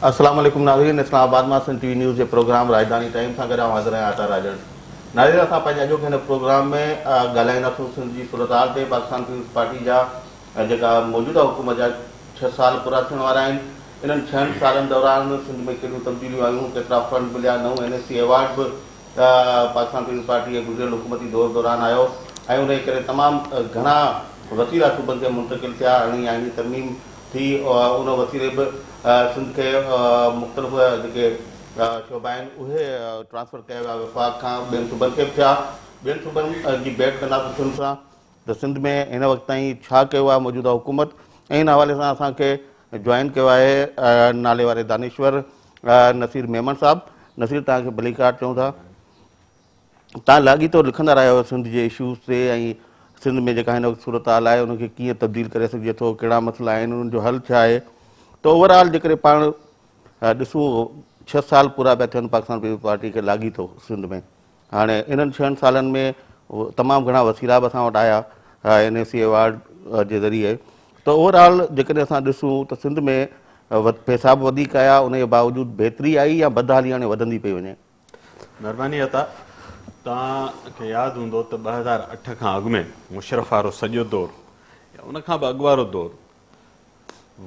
السلام عليڪم ناظرين اسلام آباد مان سنڌ ٽي وي نيوز جي پروگرام راڄڌاني ٽائيم سان گڏ آئون حاضر آهيان عطا راڄڙ. ناظرين اسان پنهنجي اڄوڪي هن پروگرام ۾ ڳالهائينداسون سنڌ جي صورتحال تي پاڪستان پيپلز پارٽي جا جيڪا موجوده حڪومت جا ڇهه سال پورا ٿيڻ وارا آهن انهن ڇهن سالن دوران سنڌ ۾ ڪهڙيون تبديليون آيون ڪيترا فنڊ مليا نئون اين ايس سي ايوارڊ به پاڪستان پيپلز پارٽي جي گذريل حڪومتي دور دوران آيو ۽ انهي ڪري تمام گهڻا وسيلا صوبن کي منتقل ٿيا ارڙهين آئيني ترميم ٿي ان وسيلي به سنڌ کي مختلف جيڪي شعبا آهن اهي ٽرانسفر ڪيا ويا وفاق کان ٻين صوبن کي به ٿيا ٻين صوبن جي ڀيٽ ڪنداسين سنڌ سان ته سنڌ ۾ هن وقت تائين ڇا ڪيو آهي موجوده حڪومت ۽ ان حوالي سان اسان کي جوائن ڪيو آهي نالي واري دانشور نصير ميمڻ صاحب نصير توهان کي ڀليڪار چئون ٿا توهان لاڳيتو لکندا رهيا آهيو سنڌ جي اشوز تي ۽ سنڌ ۾ جيڪا هن وقت صورتحال آهي ان کي ڪيئن تبديل ڪري سگهجي ٿو ڪهڙا مسئلا آهن انهن جو حل ڇا آهي ته اوور آل جيڪڏهن پاڻ ڏسون ڇهه سال پورا پيا ٿين پاڪستان پيپلز پارٽي کي لاڳيتو سنڌ ۾ هاڻي انهن ڇهن سالن ۾ تمام گهڻا وسيلا به اسان وٽ آيا اين اي سي ايوارڊ جي ذريعي ته اوور آل جيڪڏهن اسان ڏسون ته سنڌ ۾ پئسا به وڌيڪ آيا ان جي باوجود بهتري آئي يا بدحالي هاڻي وڌندي پئي وڃي. مهرباني عطا. توهان کي ياد هوندو ته 2008 کان اڳ ۾ مشرف وارو سڄو دور يا ان کان به اڳ وارو دور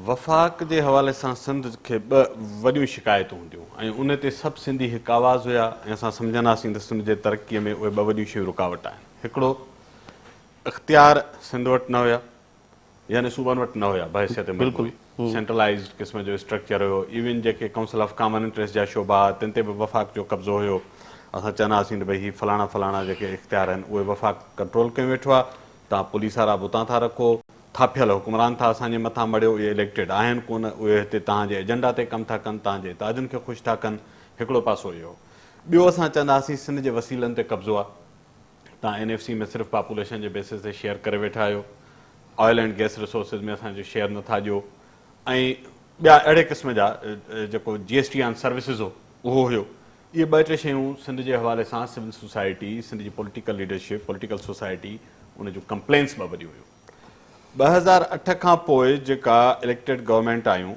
وفاق جي حوالي سان سنڌ کي ٻه وڏيون شڪايتون هونديون ۽ ان تي سڀ سنڌي هڪ آواز هيا ۽ اسان سمجهنداسين ته سنڌ جي ترقي ۾ اهي ٻه وڏيون شيون رڪاوٽ آهن. هڪڙو اختيار سنڌ وٽ نه هيا يعني صوبن وٽ نه هيا بحيثيت مجموعي سينٽرلائيزڊ قسم جو اسٽرڪچر هيو ايون جيڪي ڪائونسل آف ڪامن انٽريسٽ جا شعبا هئا تن تي به وفاق جو قبضو هيو اسان چونداسين ته ڀئي هي فلاڻا فلاڻا جيڪي اختيار آهن اهي وفاق ڪنٽرول ڪيون ويٺو آهي توهان پوليس وارا به اتان ٿا رکو ٿاڦيل حڪمران ٿا اسان جي مٿان مڙهيو، اهي اليڪٽيڊ آهن ڪونه، اهي هتي توهان جي ايجنڊا تي ڪم ٿا ڪن، توهان جي اتحادين کي خوش ٿا ڪن، هڪڙو پاسو اهو. ٻيو اسان چونداسين سنڌ جي وسيلن تي قبضو آ، توهان اين ايف سي ۾ صرف پاپوليشن جي بيسز تي شيئر ڪري ويٺا آهيو، آئل اينڊ گئس ريسورسز ۾ اسان جو شيئر نه ٿا ڏيو ۽ ٻيا اهڙي قسم جا جيڪو جي ايس ٽي آن سروسز هو اهو هيو. اهي ٻه ٽي شيون سنڌ جي حوالي سان سول سوسائٽي، سنڌ جي پوليٽيڪل ليڊرشپ، پوليٽيڪل سوسائٽي ان جون ڪمپلينس ٻه وڏيون هيون. 2008 کان پوء جيڪا اليڪٽيڊ گورنمينٽ آيون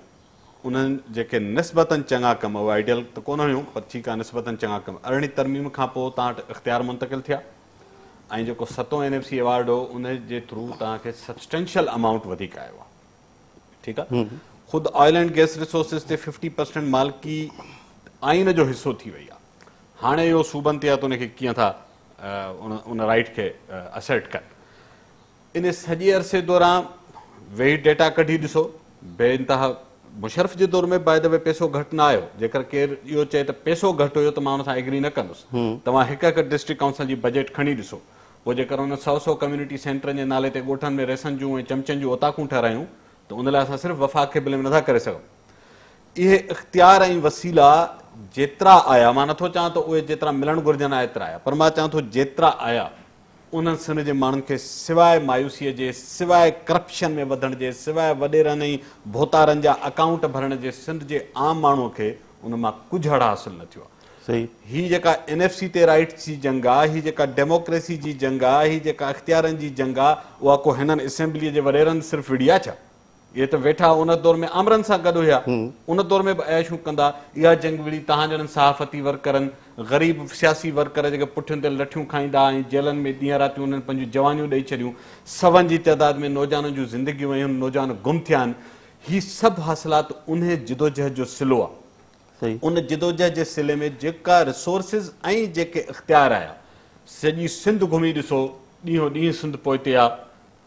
انهن جيڪي نسبتاً چڱا ڪم اهي آئيڊيل ته ڪونه هيون پر ٺيڪ آهي نسبتاً چڱا ڪم ارڙهين ترميم کان پوء توهان وٽ اختيار منتقل ٿيا ۽ جيڪو ستون اين ايف سي ايوارڊ هو ان جي ٿرو توهان کي سبسٽينشل امائونٽ وڌيڪ آيو آهي ٺيڪ آهي خود آئل اينڊ گئس ريسورسز تي ففٽي پرسنٽ مالڪي آئين جو حصو ٿي وئي آهي هاڻي اهو صوبن تي آهي ته ان کي ڪيئن ٿا ان رائيٽ کي اسرٽ ڪن ان سڄي عرصي دوران ويهي ڊيٽا ڪڍي ڏسو، بي انتها مشرف جي دور ۾ باء the V پئسو گهٽ نه آيو، جيڪر ڪير اهو چئي ته پئسو گهٽ هيو ته مان ان سان ايگري نه ڪندس، توهان هڪ هڪ ڊسٽرڪٽ ڪائونسل جي بجيٽ کڻي ڏسو، پوء جيڪر انهن سئو سئو ڪميونٽي سينٽرن جي نالي تي ڳوٺن ۾ ريسن جون ۽ چمچن جون اوطاقون ٺهرايون ته ان لاء اسان صرف وفاق کي بليم نٿا ڪري سگهون. اهي اختيار ۽ وسيلا جيترا آيا، مان نٿو چوان ته اهي جيترا ملڻ گهرجن ها ايترا آيا، پر مان چوان ٿو جيترا آيا انهن سنڌ جي ماڻهن کي سواء مايوسيء جي، سواء ڪرپشن ۾ وڌڻ جي، سواء وڏيرن ۽ ڀوتارن جا اڪائونٽ ڀرڻ جي سنڌ جي عام ماڻهوء کي ان مان ڪجهه هڙ حاصل نه ٿيو آهي. هي جيڪا اين ايف سي تي رائيٽس جي جنگ آ، هي جيڪا ڊيموڪريسي جي جنگ آ، هي جيڪا اختيارن جي جنگ آ، اها ڪو هنن اسيمبليء جي وڏيرن صرف وڙهي آ ڇا؟ اهي ته ويٺا ان دور ۾ آمرن سان گڏ هيا، ان دور ۾ به عياشون ڪندا، اها جنگ وڙهي توهان جهڙن صحافتي ورڪرن، غريب سياسي ورڪر جيڪي پٺين تي لٺيون کائيندا ۽ جيلن ۾ ڏينهن راتيون انهن پنهنجون جوانيون ڏئي ڇڏيون، سون جي تعداد ۾ نوجوانن جون زندگيون ويون، نوجوان گم ٿيا آهن، هي سڀ حاصلات انهي جدوجهد جو صلو آهي. ان جدوجهد جي صلي ۾ جيڪا ريسورسز ۽ جيڪي اختيار آيا، سڄي سنڌ گهمي ڏسو، ڏينهون ڏينهن سنڌ پوئتي آ،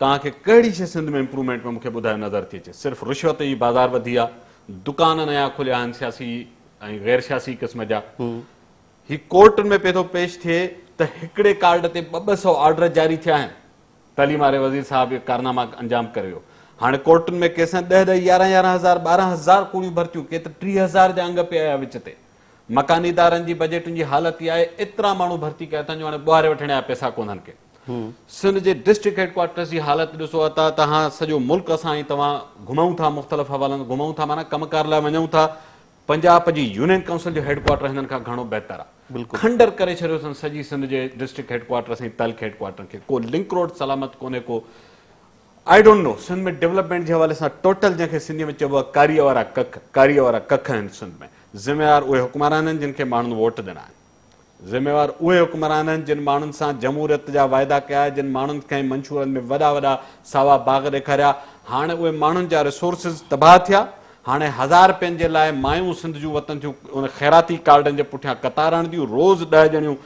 توهان کي ڪهڙي شيء سنڌ ۾ امپروومينٽ ۾ مون کي ٻڌايو نظر ٿي اچي؟ صرف رشوت جي بازار وڌي آ، دڪان نيا کليا آهن سياسي ۽ غير سياسي قسم جا. هي ڪورٽن ۾ پئي ٿو پيش ٿئي ته هڪڙي ڪارڊ تي ٻه ٻه سئو آرڊر جاري ٿيا آهن. تعليم واري وزير صاحب اهي ڪارناما انجام ڪري ويو. هاڻي ڪورٽن ۾ ڪيسن ڏهه ڏهه يارهن يارهن هزار ٻارهن هزار ڪوڙيون ڀرتيون ڪي ته 30 هزار جا انگ پئي آيا وچ تي. مڪاني ادارن جي بجيٽن جي حالت اها آهي ايترا ماڻهو ڀرتي ڪيا اٿن جو هاڻي ٻوهاري وٺڻ جا پئسا ڪونهن ڪي. سنڌ جي ڊسٽرڪٽ هيڊ ڪوارٽرز جي حالت ڏسو اتا تهان سڄو ملڪ اسان ۽ توهان گهمئون ٿا مختلف حوالن سان گهمئون ٿا معنيٰ ڪم ڪار لاء وڃون ٿا پنجاب جي يونين ڪائونسل جو هيڊ ڪوارٽر هنن کان گهڻو بهتر آ کنڊر ڪري ڇڏيو اٿن سڄي سنڌ جي ڊسٽرڪٽ هيڊ ڪوارٽرس ۽ تعلقي هيڊ ڪوارٽرن کي ڪو لنڪ روڊ سلامت ڪونهي ڪو I don't know Sindh ۾ development جي حوالي سان ٽوٽل جنهن کي سنڌي ۾ چئبو آهي ڪاريء وارا ڪک، ڪاريء وارا ڪک آهن سنڌ ۾. ذميوار اهي حڪمران آهن جن کي ماڻهن ووٽ ڏنا آهن. ذميوار اهي حڪمران آهن جن ماڻهن سان جمهوريت جا واعدا ڪيا، جن ماڻهن کي منشورن ۾ وڏا وڏا ساوا باغ ڏيکاريا. هاڻ اهي ماڻهن جا ريسورسز تباهه ٿيا. هاڻي هزار رپين جي لاء مايون سنڌ جون وتن ٿيون ان خيراتي ڪارڊن جي پٺيان قطار هڻنديون، روز 10 ڄڻيون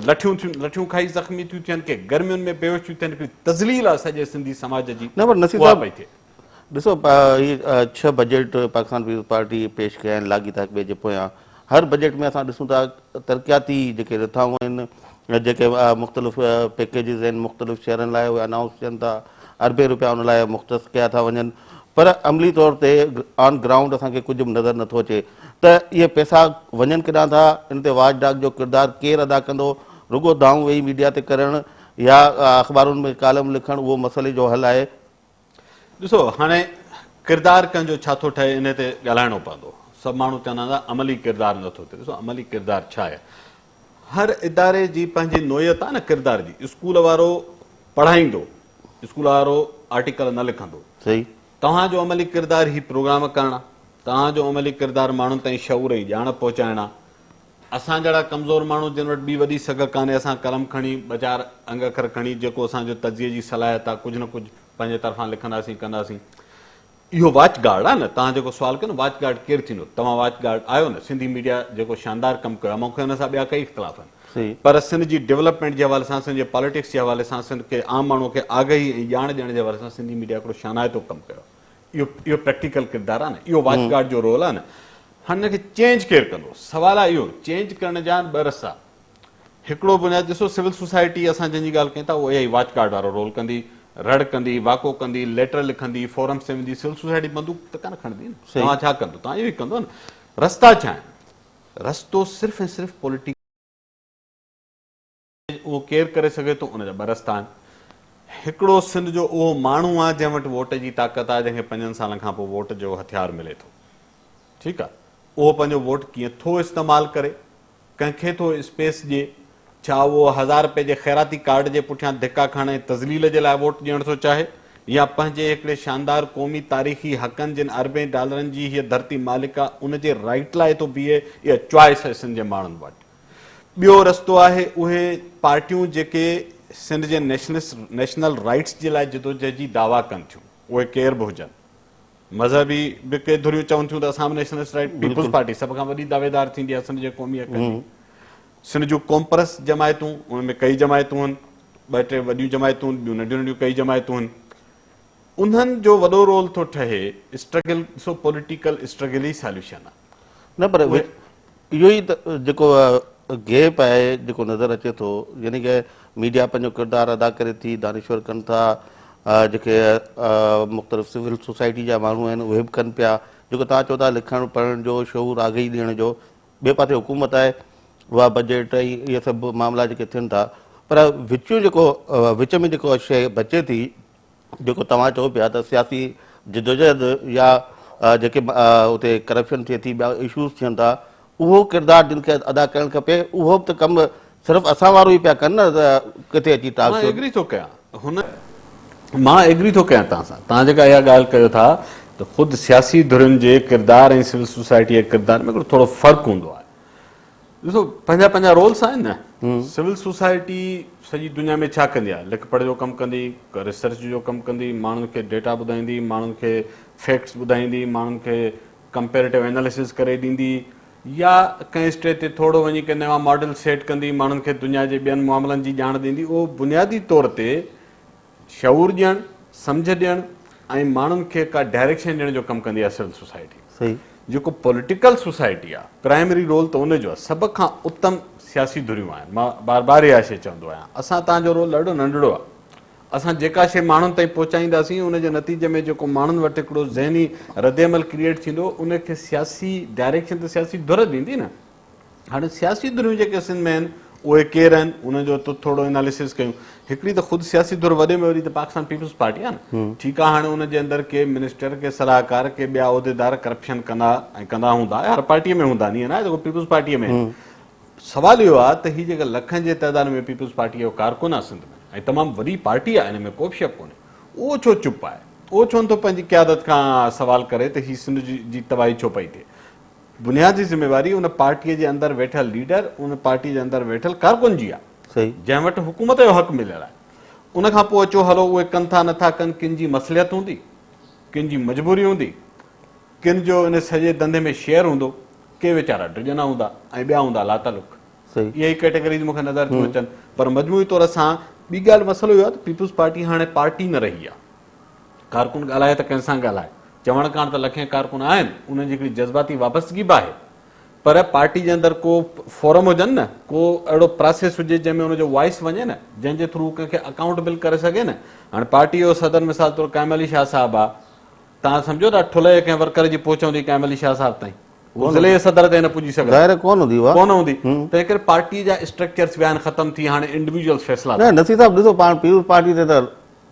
لٺيون ٿيون لٺيون کائي زخمي ٿيون ٿين، ڪي گرمين ۾ بيهوش ٿيون ٿين، هڪڙي تذليل آهي سڄي سنڌي سماج جي نه پر نصير اها صاحب پئي ٿئي. ڏسو هي 6 بجيٽ پاڪستان پيپلز پارٽي پيش ڪيا آهن لاڳيتا هڪ ٻئي جي پويان، هر بجيٽ ۾ اسان ڏسون ٿا ترقياتي جيڪي رٿائون آهن جيڪي مختلف پيڪيجز آهن مختلف شهرن لاء اهي انائونس ٿين ٿا، اربين روپيا ان لاء مختص ڪيا ٿا وڃن پر عملي طور تي آن گرائونڊ اسان کي ڪجهه به نظر نٿو اچي ته اهي پئسا وڃن ڪيڏانهن ٿا، ان تي واچ ڊاگ جو ڪردار ڪير ادا ڪندو، رڳو دانهون ويهي ميڊيا تي ڪرڻ يا اخبارن ۾ ڪالم لکڻ اهو مسئلي جو حل آهي. ڏسو هاڻي ڪردار ڪنهن جو ڇا ٿو ٺهي انهي تي ڳالهائڻو پوندو. سڀ ماڻهو چوندا آهن ته عملي ڪردار نٿو ٿئي. ڏسو عملي ڪردار ڇا آهي؟ هر اداري جي پنهنجي نوعيت آهي نه ڪردار جي. اسڪول وارو پڙهائيندو، اسڪول وارو آرٽيڪل نه لکندو. صحيح. توهان جو عملي ڪردار هي پروگرام ڪرڻ آهي. توهان جو عملي ڪردار ماڻهن تائين شعور ۽ ڄاڻ پهچائڻ آهي. اسان جهڙا ڪمزور ماڻهو جن وٽ ٻي وڏي سگهه ڪانهي اسان قلم کڻي ٻه چار انگ اکر کڻي جيڪو اسان جو تجزيي جي صلاحيت آهي ڪجهه نه ڪجهه پنهنجي طرفان لکنداسين ڪنداسين. اهو واچ گارڊ آهي نه توهان جيڪو سوال ڪيو نه واچ گارڊ ڪير ٿيندو توهان واچ گارڊ آهيو نه سنڌي ميڊيا جيڪو شاندار ڪم ڪيو آهي مون کي ان سان ٻيا ڪئي اختلاف آهن پر سنڌ جي ڊولپمينٽ جي حوالي سان سنڌ جي پاليٽڪس جي حوالي سان سنڌ کي عام ماڻهو کي آگاهي ۽ ڄاڻ ڏيڻ جي حوالي سان سنڌي ميڊيا هڪڙو شانائتو ڪم ڪيو آهي. اهو اهو پريڪٽيڪل ڪردار آهي نه اهو واچ گارڊ جو رول آهي نه هاڻي ان کي چينج ڪير ڪندو سوال آهي اهو چينج ڪرڻ جا ٻه رستا هڪڙو بنياد ڏسو سول سوسائٽي اسان جنهن جي ڳالهه ڪيون ٿا اهو اها ئي واچ گارڊ وارو رول ڪندي رڙ ڪندي واڪو ڪندي ليٽر لکندي فورمز تي ويندي سول سوسائٽي بندوق ته ڪانه کڻندي نه توهان ڇا ڪندو توهان اهو ئي ڪندو نه رستا ڇا آهن رستو صرف ۽ صرف پوليٽيڪل اهو ڪير ڪري سگهي ٿو؟ ان جا ٻه رستا آهن. هڪڙو سنڌ جو اهو ماڻهو آهي جنهن وٽ ووٽ جي طاقت آهي، جنهن کي پنجن سالن کان پوء ووٽ جو هٿيار ملي ٿو. ٺيڪ آهي. اهو پنهنجو ووٽ ڪيئن ٿو استعمال ڪري، ڪنهن کي ٿو اسپيس ڏئي، ڇا اهو هزار رپئي جي خيراتي ڪارڊ جي پٺيان ڌڪا کائڻ ۽ تذليل جي لاء ووٽ ڏيڻ ٿو چاهي يا پنهنجي هڪڙي شاندار قومي تاريخي حقن جن اربين ڊالرن جي هيء ڌرتي مالڪ آهي ان جي رائيٽ لاء ٿو بيهي، اها چوائس آهي سنڌ جي ماڻهن وٽ. ٻيو رستو آهي اهي پارٽيون جيڪي سنڌ جي نيشنلسٽ نيشنل رائيٽس جي لاء جدوجهد جي دعويٰ ڪن ٿيون اهي ڪير به هجن مذهبي به ڪي ڌريون چون ٿيون ته اسان به نيشنلسٽ رائيٽ پيپلز پارٽي سڀ کان وڏي دعويدار ٿيندي آهي سنڌ جي قومي حقن جي سنڌ جون قومپرست جماعتون ان ۾ ڪئي جماعتون آهن ٻه ٽي وڏيون جماعتون آهن ٻيون ننڍيون ننڍيون ڪئي جماعتون آهن انهن جو وڏو رول ٿو ٺهي اسٽرگل ڏسو پوليٽيڪل اسٽرگل ئي ساليوشن آهي. نه پر اهو ئي ته جيڪو گيپ آهي جيڪو نظر اچي ٿو يعني ڪه ميڊيا پنهنجو ڪردار ادا ڪري ٿي دانشور ڪن ٿا جيڪي مختلف سول سوسائٽي جا ماڻهو آهن اهي به ڪن پيا جيڪو توهان چئو ٿا لکڻ پڙهڻ جو شعور آگاهي ڏيڻ جو ٻئي پاسي حڪومت آهي اها بجيٽ ۽ اهي سڀ معاملا جيڪي ٿين ٿا پر وچون جيڪو وچ ۾ جيڪو شيء بچي ٿي جيڪو توهان چئو پيا ته سياسي جدوجهد يا جيڪي اتي ڪرپشن ٿئي ٿي ٻيا اشوز ٿين ٿا اهو ڪردار جن کي ادا ڪرڻ کپي اهو به ته ڪم صرف اسان وارو ئي پيا ڪن نه ته ڪٿي اچي ٽاڪ مان ايگري ٿو ڪيان هن مان ايگري ٿو ڪيان توهان سان توهان جيڪا اها ڳالهه ڪيو ٿا ته خود سياسي ڌرين جي ڪردار ۽ سول سوسائٽي جي ڪردار ۾ هڪڙو ٿورو فرق هوندو آهي ڏسو پنهنجا پنهنجا رولس آهن نه سول سوسائٽي سڄي دنيا ۾ ڇا ڪندي آهي لک پڙهه جو ڪم ڪندي ريسرچ جو ڪم ڪندي ماڻهن کي ڊيٽا ٻڌائيندي ماڻهن کي فيڪٽس ٻڌائيندي ماڻهن کي ڪمپيريٽو ايناليسز ڪري ڏيندي يا ڪنهن اسٽيج تي ٿورو وڃي ڪي نوان ماڊل سيٽ ڪندي ماڻهن کي دنيا جي ٻين معاملن جي ڄاڻ ڏيندي اهو بنيادي طور تي شعور ڏيڻ، سمجهه ڏيڻ ۽ ماڻهن کي ڪا ڊائريڪشن ڏيڻ جو ڪم ڪندي آهي سول سوسائٽي. صحيح. جيڪو پوليٽيڪل سوسائٽي آهي پرائمري رول ته ان جو آهي. سڀ کان اتم سياسي ڌريون آهن. مان بار بار اها شيء چوندو آهيان. اسان تان جو رول ڏاڍو ننڍڙو آهي. اسان جيڪا شيء ماڻهن تائين پهچائينداسين ان جي نتيجي ۾ جيڪو ماڻهن وٽ هڪڙو ذهني ردعمل ڪريئيٽ ٿيندو ان کي سياسي ڊائريڪشن ته سياسي ڌر ڏيندي نه. هاڻي سياسي ڌريون جيڪي سنڌ ۾ آهن اهي ڪير آهن انهن جو ته ٿورو اناليسس ڪيون. هڪڙي ته خود سياسي ڌر وڏي ۾ وڏي ته پاڪستان پيپلز پارٽي آهي نه. ٺيڪ آهي هاڻي ان جي اندر ڪي منسٽر ڪي صلاحڪار ڪي ٻيا عهديدار ڪرپشن ڪندا ۽ ڪندا هوندا هر پارٽي ۾ هوندا ائين ناهي ته ڪو پيپلز پارٽي ۾ سوال اهو آهي ته هي جيڪا لکن جي تعداد ۾ پيپلز پارٽي جو ڪارڪن آهي سنڌ ۾ ۽ تمام وڏي پارٽي آهي ان ۾ ڪو به شڪ ڪونهي اهو ڇو چپ آهي؟ اهو ڇو نٿو پنهنجي قيادت کان سوال ڪري ته هي سنڌ جي تباهي ڇو پئي ٿئي؟ بنيادي ذميواري ان پارٽيء جي اندر ويٺل ليڊر، ان پارٽيء جي اندر ويٺل ڪارڪن جي آهي، جنهن وٽ حڪومت جو حق مليل آهي. ان کان پوء اچو هلو اهي ڪن ٿا نٿا ڪن، ڪن جي مصلحت هوندي، ڪن جي مجبوري هوندي، ڪن جو ان سڄي ڌنڌي ۾ شيئر هوندو، ڪي ويچارا ڊڄندا هوندا ۽ ٻيا هوندا لاتعلق. اهي ئي ڪيٽيگريز مون کي نظر ٿيون اچن. پر مجموعي طور سان ٻي ڳالهه مسئلو اهو آهي ته پيپلز پارٽي هاڻي پارٽي نه رهي آهي. ڪارڪن ڳالهائي ته ڪنهن سان ڳالهائي. چوڻ ڪاڻ ته لکين ڪارڪن آهن، انهن جي هڪڙي جذباتي وابستگي به آهي. پر پارٽي جي اندر ڪو فورم هجن نه، ڪو اهڙو پراسيس هجي جنهن ۾ ان جو وائس وڃي نه، جنهن جي ٿرو ڪنهن کي اڪائونٽبل ڪري سگهي نه. هاڻي پارٽي جو صدر مثال طور قائم علي شاهه صاحب آ، توهان سمجهو ٿا ٺلهه جي ڪنهن ورڪر جي پهچ هوندي قائم علي شاهه صاحب تائين؟ هو ضلعي جي صدر تائين نه پڄي سگهندو. ظاهر آهي ڪونه هوندي اها. ڪونه هوندي. تنهن ڪري پارٽي جا اسٽرڪچرس ويا آهن ختم ٿي، هاڻي انڊيويجوئلز فيصلا نه نصير صاحب ڏسو پاڻ پيپلز پارٽي تي ته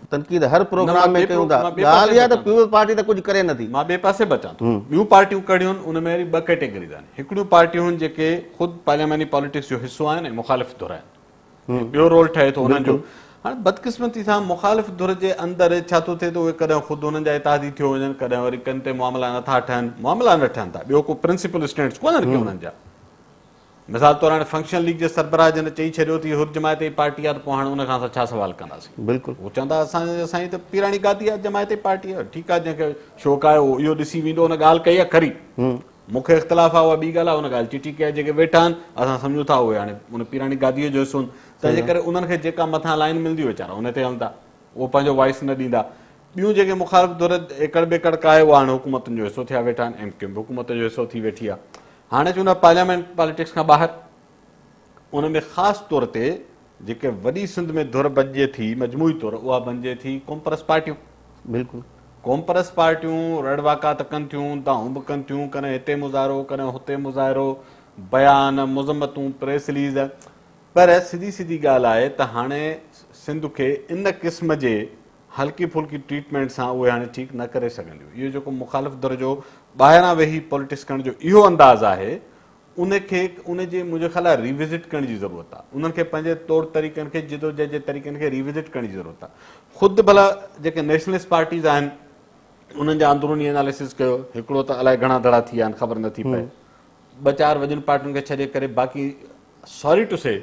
تنقيد هر پروگرام ۾ ڪيون ٿا، ڳالهه اها ته پيپلز پارٽي ته ڪجهه ڪري نٿي. مان ٻئي پاسي به اچان ٿو. ٻيون پارٽيون ڪهڙيون آهن ان ۾ وري ٻه ڪيٽيگريز آهن. هڪڙيون پارٽيون آهن جيڪي خود پارلياماني پاليٽڪس جو حصو آهن ۽ مخالف ڌر آهن. ٻيو رول ٺهي ٿو انهن جو. هاڻي بدقسمتي سان مخالف ڌر جي اندر ڇا ٿو ٿئي ته اهي ڪڏهن خود انهن جا اتحادي ٿيو وڃن، ڪڏهن وري ڪن تي معاملا نٿا ٺهن، معاملا نه ٺهن ٿا، ٻيو ڪو پرنسپل اسٽينڊس ڪونهن ڪي انهن جا. مثال طور هاڻي فنڪشنل ليگ جي سربراهه جنهن چئي ڇڏيو ته هي حر جماعت جي پارٽي آهي ته پوء هاڻي ان کان اسان ڇا سوال ڪنداسين؟ بلڪل. هو چوندا اسان جي سائين ته پيراڻي گادي آهي جماعت جي پارٽي آهي، ٺيڪ آهي جنهن کي شوق آهي اهو اهو ڏسي ويندو، ان ڳالهه ڪئي آهي کري، مون کي اختلاف آهي اها ٻي ڳالهه آهي، ان ڳالهه چٽي ڪئي آهي، جيڪي ويٺا آهن اسان سمجهون ٿا اهي هاڻي ان پيراڻي گاديء جو حصو آهن، تنهن جي ڪري انهن کي جيڪا مٿان لائين ملندي ويچارا ان تي هلندا، اهو پنهنجو وائس نه ڏيندا. ٻيون جيڪي مخالف ڌر ايڪڙ ٻيڪڙ ڪاهي اها هاڻي حڪومتن جو حصو ٿيا ويٺا آهن، ايم ڪيو ايم به حڪومت جو حصو ٿي ويٺي آهي. هاڻي چون ٿا پارليامينٽ پاليٽڪس کان ٻاهر ان ۾ خاص طور تي جيڪي وڏي سنڌ ۾ ڌر بنجي ٿي مجموعي طور اها بنجي ٿي قومپرست پارٽيون. بلڪل. قومپرست پارٽيون رڙ واڪا ته ڪن ٿيون، دانهون به ڪن ٿيون، ڪڏهن هتي مظاهرو ڪڏهن هتي مظاهرو، بيان، مذمتون، پريس رليز، پر سڌي سڌي ڳالهه آهي ته هاڻي سنڌ کي ان قسم جي هلڪي ڦلڪي ٽريٽمينٽ سان اهي هاڻي ٺيڪ نه ڪري سگهنديون. اهو جيڪو مخالف ڌر جو ٻاهران ويهي پاليٽڪس ڪرڻ جو اهو انداز آهي ان کي ان جي منهنجي خيال آهي ريوزٽ ڪرڻ جي ضرورت آهي. انهن کي پنهنجي طور طريقن کي جدوجهد جي طريقن کي ريوزٽ ڪرڻ جي ضرورت آهي. خود ڀلا جيڪي نيشنلسٽ پارٽيز آهن انهن جا اندروني اناليسز ڪيو، هڪڙو ته الائي گهڻا ڌڙا ٿي ويا آهن خبر نٿي پئي، ٻه چار وڏين پارٽين کي ڇڏي ڪري باقي سوري ٽو سي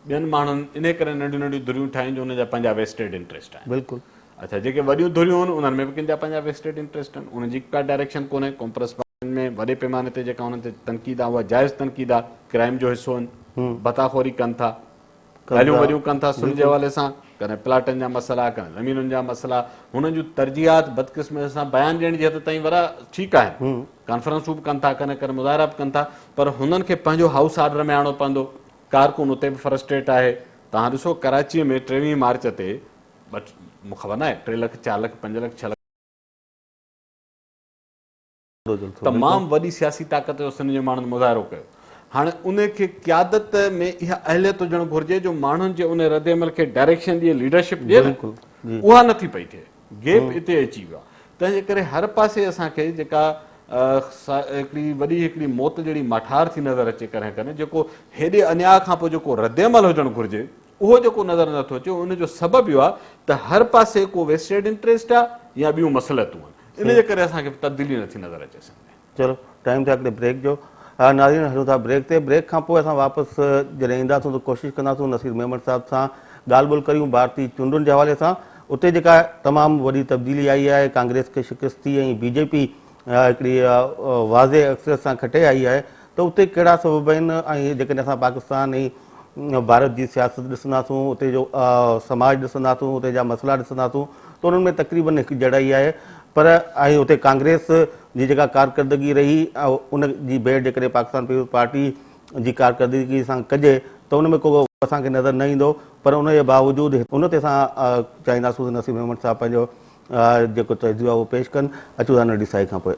ٻين ماڻهن انهي ڪري ننڍيون ننڍيون ڌريون ٺاهيون جو انهن جا پنهنجا ويسٽيڊ انٽريسٽ آهن. بلڪل. اڇا جيڪي وڏيون ڌريون آهن انهن ۾ به ڪن جا پنهنجا ويسٽيڊ انٽريسٽ آهن انهن جي ڪا ڊائريڪشن ڪونهي. قومپرست پارٽين ۾ وڏي پيماني تي جيڪا انهن تي تنقيد آهي اها جائز تنقيد آهي، ڪرائيم جو حصو آهن، ڀتا خوري ڪن ٿا، ڳالهيون وڏيون ڪن ٿا سن جي حوالي سان، ڪڏهن پلاٽن جا مسئلا، ڪڏهن زمينن جا مسئلا، هنن جون ترجيحات بدقسمتي سان بيان ڏيڻ جي حد تائين وڏا ٺيڪ آهن، ڪانفرنسون به ڪن ٿا، ڪڏهن ڪڏهن مظاهرا به ڪن ٿا، پر هنن کي پنهنجو هائوس آرڊر ۾ آڻڻو پوندو، ڪارڪن اتي به فرسٽريٽ آهي، توهان ڏسو ڪراچيء ۾ 23 مارچ تي ٻه مون خبر ناهي 3 لک، 4 لک، 5 لک، 6 لک. تمام وڏي سياسي طاقت جو سنڌ جي ماڻهن مظاهرو ڪيو. هاڻي ان کي قيادت ۾ اها اهليت هجڻ گهرجي جو ماڻهن جي ان ردعمل کي ڊائريڪشن ڏئي، ليڊرشپ ڏئي نه، اها نٿي پئي ٿئي، گيپ اتي اچي ويو آهي. تنهن جي ڪري هر پاسي اسان کي جيڪا هڪڙي وڏي هڪڙي موت جهڙي ماٺار ٿي نظر اچي ڪڏهن ڪڏهن، جيڪو هيڏي انياء کان پوء جيڪو ردعمل هجڻ گهرجي، اهو جيڪو نظر نٿو اچي ان جو سبب اهو آهي ته هر پاسي ڪو ويسٽيڊ انٽريسٽ آهي يا ٻيون مصلحتون آهن ان جي ڪري اسان کي تبديلي نٿي نظر اچي سنڌ ۾. چلو ٽائيم ٿيو هڪڙي بريڪ جو. ناظرين هلون ٿا بريڪ تي، بريڪ کان پوء اسان واپس جڏهن اينداسون ته ڪوشش ڪنداسون نصير ميمڻ صاحب سان ڳالهه ٻولهه ڪريون ڀارتي چونڊن جي حوالي سان اتي جيڪا تمام وڏي تبديلي آئي آهي ڪانگريس کي شڪست ٿي ۽ بي جي پي هڪڙي واضح اڪثريت سان کٽي آئي آهي ته اتي ڪهڙا سبب آهن ۽ جيڪڏهن اسان پاڪستان ۽ ڀارت جي سياست ڏسنداسون اتي جو سماج ڏسنداسون اتي جا مسئلا ڏسنداسون ته انهن ۾ تقريبن هڪ جهڙائي آهي پر ۽ اتي ڪانگريس جي جيڪا ڪارڪردگي رهي ان جي ڀيٽ جيڪڏهن پاڪستان پيپلز پارٽي جي ڪارڪردگي سان ڪجي ته ان ۾ ڪو اسان کي نظر نه ايندو پر ان جي باوجود ان تي اسان چاهينداسون ته نصير ميمڻ صاحب پنهنجو جيڪو تجزيو آهي اهو پيش ڪن. اچون ٿا ننڍي ساهي کان پوء.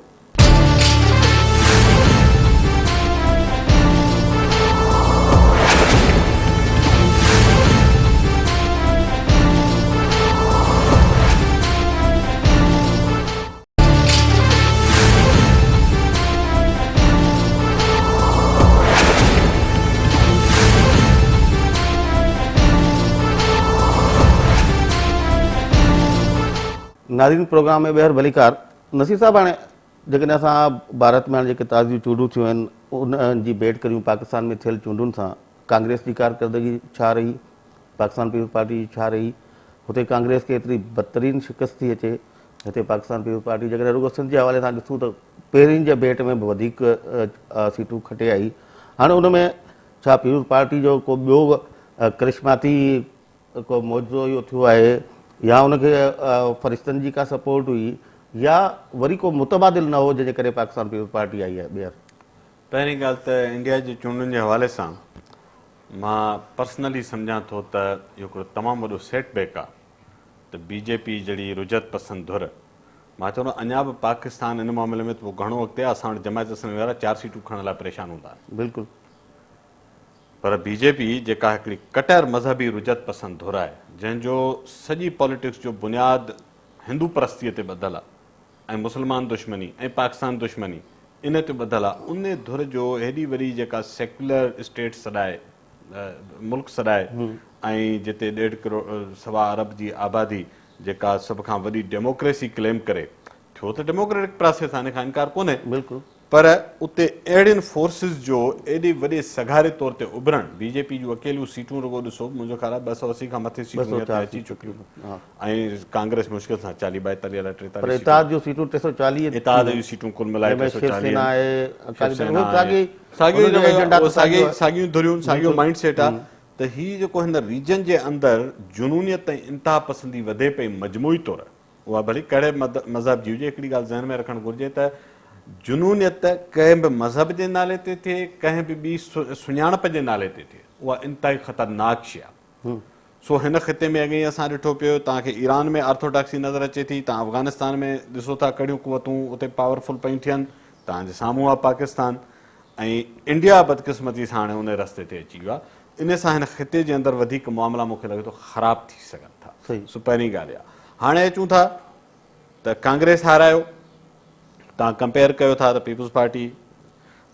ناظرين پروگرام ۾ ٻيهر ڀليڪار. نصير صاحب هاڻي جيڪڏهن اسان ڀارت ۾ هاڻي جيڪي تازيون چونڊون ٿيون آهن انهن جي ڀيٽ ڪريون پاڪستان ۾ ٿيل چونڊن سان ڪانگريس جي ڪارڪردگي ڇا رهي پاڪستان پيپلز پارٽي جي ڇا رهي هتي ڪانگريس کي ايتري بدترين شڪست ٿي اچي هتي پاڪستان پيپلز پارٽي جيڪڏهن رڳو سنڌ جي حوالي سان ڏسون ته پهرين جي ڀيٽ ۾ به وڌيڪ سيٽون کٽي آئي هاڻي ان ۾ ڇا پيپلز پارٽي جو ڪو ٻيو ڪرشماتي ڪو معجزو اهو ٿيو آهي يا ان کي فرشتن جي ڪا سپورٽ هئي يا وري ڪو متبادل نه هو جنهن جي ڪري پاڪستان پيپلز پارٽي آئي آهي ٻيهر. پهرين ڳالهه ته انڊيا جي چونڊن جي حوالي سان مان پرسنلي سمجهان ٿو ته اهو هڪڙو تمام وڏو سيٽ بيڪ آهي ته بي جي پي جهڙي رجعت پسند ڌر مان چوندو اڃا به پاڪستان ان معاملي ۾ ته پوء گهڻو اڳتي آهي اسان وٽ جماعت اسلامي وارا چار سيٽون کڻڻ لاء پريشان هوندا آهن. بلڪل. پر بي جي پي جيڪا هڪڙي ڪٽر مذهبي رجعت پسند ڌر آهي، جنهن جو سڄي پاليٽڪس جو بنياد هندو پرستيء تي ٻڌل آهي ۽ مسلمان دشمني ۽ پاڪستان دشمني ان تي ٻڌل آهي، ان ڌر جو هيڏي وڏي جيڪا سيڪيولر اسٽيٽ سڏائي، ملڪ سڏائي ۽ جتي ڏيڍ ڪروڙ سوا ارب جي آبادي جيڪا سڀ کان وڏي ڊيموڪريسي ڪليم ڪري، ٿيو ته ڊيموڪريٽڪ پراسيس آهي ان کان انڪار ڪونهي. بلڪل. پر اتي اهڙين فورسز جو ايڏي وڏي سگهاري طور تي اڀرڻ، بي جي پي جون اڪيليون سيٽون رڳو ڏسو، منهنجو خيال آهي 280 کان مٿي سيٽون هينئر تائين اچي چڪيون ۽ ڪانگريس مشڪل سان چاليهه ٻائيتاليهه الائي ٽيتاليهه پر اتحاد جون سيٽون 340 اتحاد جون سيٽون ڪل ملائي 340 آهن، شو سينا آهي، ساڳيو ساڳيون ڌريون ساڳيو مائنڊ سيٽ آهي ته هي جيڪو هن ريجن جي اندر جنونيت ۽ انتها پسندي وڌي پئي مجموعي طور اها ڀلي ڪهڙي به مذهب جي هجي، هڪڙي ڳالهه ذهن ۾ رکڻ گهرجي ته جنونيت ڪنهن به مذهب جي نالي تي ٿئي، ڪنهن به ٻي سڃاڻپ جي نالي تي ٿئي، اها انتهائي خطرناڪ شيء آهي. سو هن خطي ۾ اڳي ئي اسان ڏٺو پيو، توهان کي ايران ۾ آرٿوڊاڪسي نظر اچي ٿي، توهان افغانستان ۾ ڏسو ٿا ڪهڙيون قوتون اتي پاورفل پيون ٿين، توهان جي سامهون آهي پاڪستان ۽ انڊيا بدقسمتي سان هاڻي انهي رستي تي اچي ويو آهي. انهي سان هن خطي جي اندر وڌيڪ معاملا مون کي لڳي ٿو خراب ٿي سگهن ٿا. سو پهرين ڳالهه اها. هاڻي اچون ٿا ته ڪانگريس هارايو، توهان ڪمپيئر ڪيو ٿا ته پيپلز پارٽي،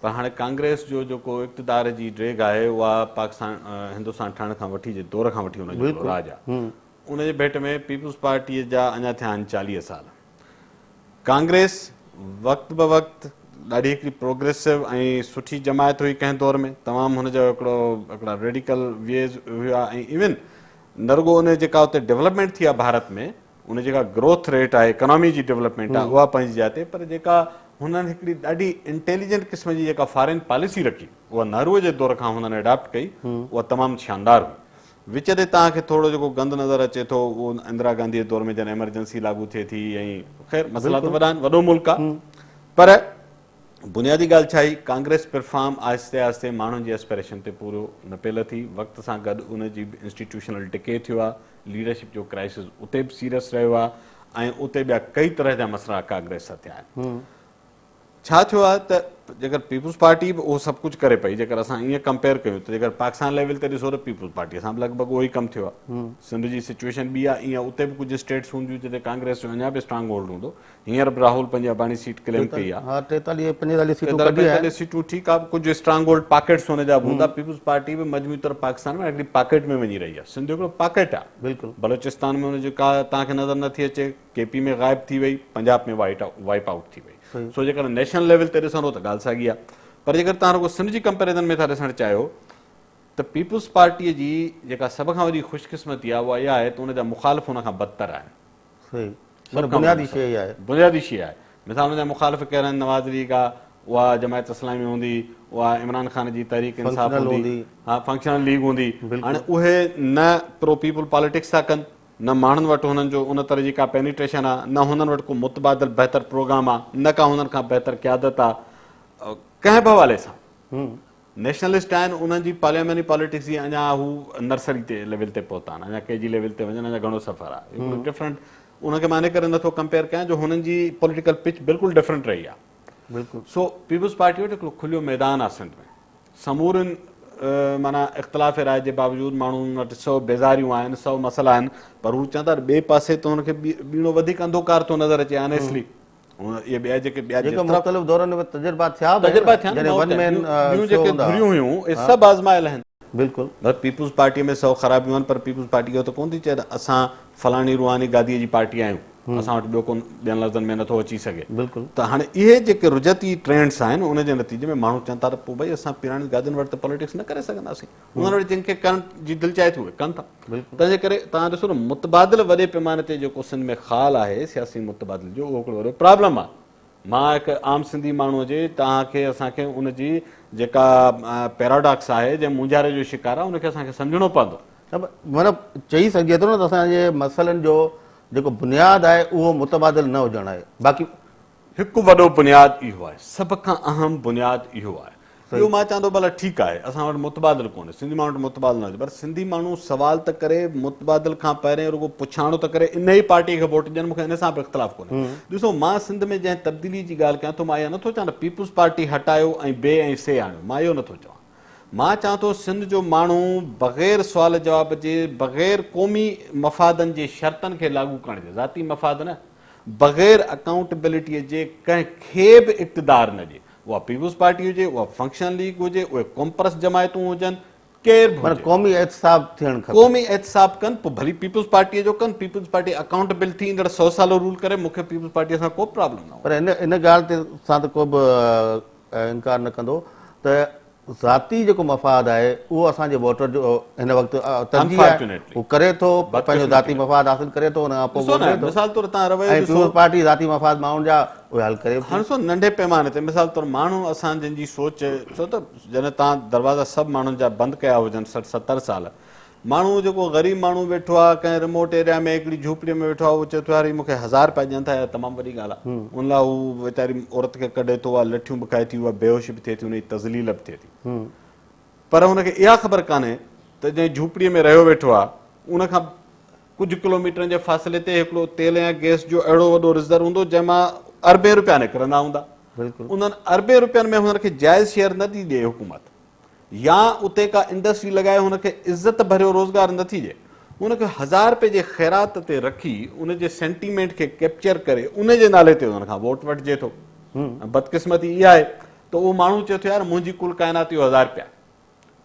پر هاڻي ڪانگريس جو جيڪو اقتدار جي ڊيگهه آهي اها پاڪستان هندستان ٺهڻ کان وٺي جي دور کان وٺي ان جو هڪڙو راڄ آهي. ان جي ڀيٽ ۾ پيپلز پارٽيء جا اڃا ٿيا آهن 40 سال. ڪانگريس وقت به وقت ڏاڍي هڪڙي پروگريسو ۽ سٺي جماعت هئي ڪنهن دور ۾ تمام هن جا هڪڙو هڪڙا ريڊيڪل ويز هيا ۽ ايون نه رڳو ان جيڪا اتي ڊولپمينٽ ٿي آهي ڀارت ۾ ان جيڪا گروٿ ريٽ آهي اڪانامي جي ڊولپمينٽ آهي اها پنهنجي جاء تي پر جيڪا هنن هڪڙي ڏاڍي انٽيليجنٽ قسم جي جيڪا فارين پاليسي رکي اها نهروء جي دور کان هنن اڊاپٽ ڪئي اها تمام شاندار هئي. وچ تي توهان کي ٿورو جيڪو گند نظر اچي ٿو اهو اندرا گانڌي جي دور ۾ جڏهن ايمرجنسي لاڳو ٿئي ٿي ۽ خير مسئلا ته وڏا آهن وڏو ملڪ آهي پر بنيادي ڳالهه ڇا هئي ڪانگريس پرفارم آهستي آهستي ماڻهن جي اسپيريشن تي پورو نه پئي لٿي وقت سان گڏ ان جي به انسٽيٽيوشنل ڊڪي ٿيو آهي ليڊرشپ جو ڪرائسس اتي به سيريس رهيو آهي ۽ اتي ٻيا ڪئي طرح جا مسئلا ڪانگريس سان ٿيا آهن ڇا ٿيو آهي ته جيڪر پيپلز پارٽي به اهو سڀ ڪجهه ڪري پئي جيڪر اسان ائين ڪمپيئر ڪيون ته جيڪر پاڪستان ليول تي ڏسو ته پيپلز پارٽي سان به لڳ ڀڳ اهو ئي ڪم ٿيو آهي سنڌ جي سچويشن ٻي آهي ائين اتي به ڪجهه اسٽيٽس هونديون جتي ڪانگريس جو اڃا به اسٽرانگ هولڊ هوندو هينئر به راهول پنهنجي اباڻي سيٽ ڪليم ڪئي آهي 43 سيٽون ڪڍي آهن سيٽون ٺيڪ آهي ڪجهه اسٽرانگ هولڊ پاڪيٽس هن جا به هوندا پيپلز پارٽي به مجموعي طور پاڪستان ۾ هڪڙي پاڪيٽ ۾ وڃي رهي آهي سنڌ هڪڙو پاڪيٽ آهي بلڪل بلوچستان ۾ هن جي ڪا توهان کي نظر نٿي اچي ڪي پي ۾ غائب ٿي وئي، پنجاب ۾ وائپ آئوٽ ٿي وئي. سو جيڪڏهن نيشنل ليول تي ڏسندو ته ڳالهه ساڳي آهي. پر جيڪڏهن توهان رڳو سنڌ جي ڪمپيريزن ۾ ٿا ڏسڻ چاهيو ته پيپلز پارٽيء جي جيڪا سڀ کان وڏي خوش قسمتي آهي اها اها آهي ته ان جا مخالف ان کان بدتر آهن. صحيح. معنيٰ بنيادي شيء اها آهي. بنيادي شيء آهي. مثال ان جا مخالف ڪير آهن نواز ليگ آهي، اها جماعت اسلامي هوندي، اها عمران خان جي تحريڪ انصاف هوندي، ها فنڪشنل ليگ هوندي. هاڻي اهي نه پرو پيپل پاليٽڪس ٿا ڪن، نه ماڻهن وٽ هنن جو ان طرح جي ڪا پينيٽريشن آ، نه هنن وٽ ڪو متبادل بهتر پروگرام آ، نه ڪا هنن کان بهتر قيادت آ، ڪنهن به حوالي سان نيشنلسٽ آهن انهن جي پارلياماني پاليٽڪس جي اڃا هو نرسري تي ليول تي پهتا آهن، اڃا ڪي جي ليول تي وڃن اڃا گهڻو سفر آ، هڪڙو ڊفرنٽ انهن کي مان ان ڪري نٿو ڪمپيئر ڪيان جو هنن جي پوليٽيڪل پچ بلڪل ڊفرنٽ رهي آ. بلڪل. سو پيپلز پارٽي وٽ هڪڙو کليو ميدان آ سنڌ ۾. سمورين معنيٰ اختلاف راء جي باوجود ماڻهن وٽ سو بيزاريون آهن، سو مسئلا آهن پر هو چون ٿا ته ٻئي پاسي ته هن کي ٻيڻو وڌيڪ انڌوڪار ٿو نظر اچي آنيسٽلي اهي ٻيا جيڪي ٻيا جيڪي مختلف دورن ۾ تجربا ٿيا به تجربا ٿيا جڏهن ون مين ٻيون جيڪي ڌريون هيون اهي سڀ آزمايل آهن. بلڪل. پر پيپلز پارٽي ۾ سو خرابيون آهن پر پيپلز پارٽي اهو ته ڪونه ٿي چئي ته اسان فلاڻي روحاني گاديء جي پارٽي آهيون. اسان وٽ ٻيو ڪو ٻين لفظن ۾ نٿو اچي سگهي. بلڪل. ته هاڻي اهي جيڪي رجعتي ٽرينڊس آهن ان جي نتيجي ۾ ماڻهو چون ٿا ته پوء ڀئي اسان پيراڻين گادين وٽ ته پاليٽڪس نه ڪري سگهنداسين. انهن وٽ جن کي ڪرڻ جي دل چاهي ٿي اهي ڪن ٿا. تنهن جي ڪري توهان ڏسو نه متبادل وڏي پيماني تي جيڪو سنڌ ۾ خال آهي سياسي متبادل جو اهو هڪڙو وڏو پرابلم آهي. مان هڪ عام سنڌي ماڻهوء جي توهان کي اسان کي ان جي جيڪا پيراڊاڪس آهي جنهن مونجهاري جو شڪار آهي ان کي اسان کي سمجهڻو پوندو. معنيٰ چئي سگهجي ٿو نه ته اسان جي مسئلن جو جيڪو بنياد آهي اهو متبادل نه هجڻ آهي باقي. هڪ وڏو بنياد اهو آهي سڀ کان اهم بنياد اهو آهي. ٻيو مان چوان ٿو ڀلا ٺيڪ آهي اسان وٽ متبادل ڪونهي سنڌي ماڻهن وٽ متبادل نه هجي پر سنڌي ماڻهو سوال ته ڪري متبادل کان پهرين رڳو پڇاڻو ته ڪري ان ئي پارٽي کي ووٽ ڏين مون کي ان سان به اختلاف ڪونهي ڏسو مان سنڌ ۾ جنهن تبديلي جي ڳالهه ڪيان ٿو مان اها نٿو چوان ته پيپلز پارٽي هٽايو ۽ بي ۽ سي آڻيو مان اهو نٿو چوان مان چوان ٿو سنڌ جو ماڻهو بغير سوال جواب جي بغير قومي مفادن جي شرطن کي لاڳو ڪرڻ جي ذاتي مفاد نه بغير اڪائونٽبلٽي جي ڪنهن کي به اقتدار نه ڏي اها پيپلز پارٽي هجي، اها فنڪشنل ليگ هجي، اهي قومپرست جماعتون هجن، ڪير به معنيٰ هجي. قومي احتساب ٿيڻ کپي. قومي احتساب ڪن، پوء ڀلي پيپلز پارٽيء جو ڪن، پيپلز پارٽي اڪائونٽبل ٿي ايندڙ سئو سال رول ڪري، مون کي پيپلز پارٽيء سان ڪو به پرابلم نه هوندو. پر ان ان ڳالهه تي سان ته ڪو به انڪار نه ڪندو ته ذاتي جيڪو مفاد آهي اهو اسان جي ووٽر جو هن وقت ترجيح آهي هو ڪري ٿو پنهنجو ذاتي مفاد حاصل ڪري ٿو ان کان پوء ووٽ ڏئي ٿو مثال طور تان رويو ۽ پيپلز پارٽي ذاتي مفاد ماڻهن جا اهي حل ڪري ٿي. هاڻ ڏسو ننڍي پيماني تي مثال طور ماڻهو اسان جن جي سوچ ڇو ته جڏهن تان دروازا سڀ ماڻهن جا بند ڪيا هجن 60 70 سال ماڻهو جيڪو غريب ماڻهو ويٺو آهي ڪنهن ريموٽ ايريا ۾ هڪڙي جهوپڙي ۾ ويٺو آهي اهو چئي ٿو يار هي مون کي هزار رپيا ڏين ٿا اها تمام وڏي ڳالهه آهي ان لاء هو ويچاري عورت کي ڪڍي ٿو اها لٺيون به کائي ٿي اها بيهوش به ٿئي ٿي ان جي تذليل به ٿئي ٿي پر هن کي اها خبر ڪانهي ته جنهن جهوپڙي ۾ رهيو ويٺو آهي ان کان ڪجهه ڪلوميٽرن جي فاصلي تي هڪڙو تيل يا گئس جو اهڙو وڏو رزرو هوندو جنهن مان اربين رپيا نڪرندا هوندا انهن اربين رپين ۾ هن کي جائز شيئر نه ٿي ڏئي حڪومت يا اتي ڪا انڊسٽري لڳائي هن کي عزت ڀريو روزگار نه ٿي ڏئي، هن کي هزار رپئي جي خيرات تي رکي ان جي سينٽيمينٽ کي ڪيپچر ڪري ان جي نالي تي هن کان ووٽ وٺجي ٿو ۽ بدقسمتي اها آهي ته اهو ماڻهو چئي ٿو يار منهنجي ڪل ڪائنات اهو هزار رپيا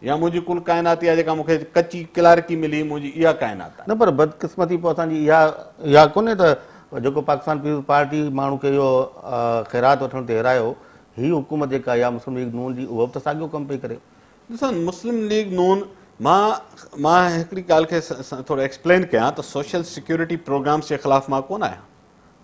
يا منهنجي ڪل ڪائنات اها جيڪا مون کي ڪچي ڪلارڪي ملي منهنجي اها ڪائنات آهي. نه پر بدقسمتي پوء اسان جي اها اها ڪونهي ته جيڪو پاڪستان پيپلز پارٽي ماڻهو کي اهو خيرات وٺڻ تي هيرايو هي حڪومت جيڪا آئي آهي مسلم ليگ نون جي اهو به ته ساڳيو ڪم پئي ڪري. ڏسو مسلم ليگ نون مان مان هڪڙي ڳالهه کي ٿورو ايڪسپلين ڪيان ته سوشل سيڪيورٽي پروگرامس جي خلاف مان ڪونه آهيان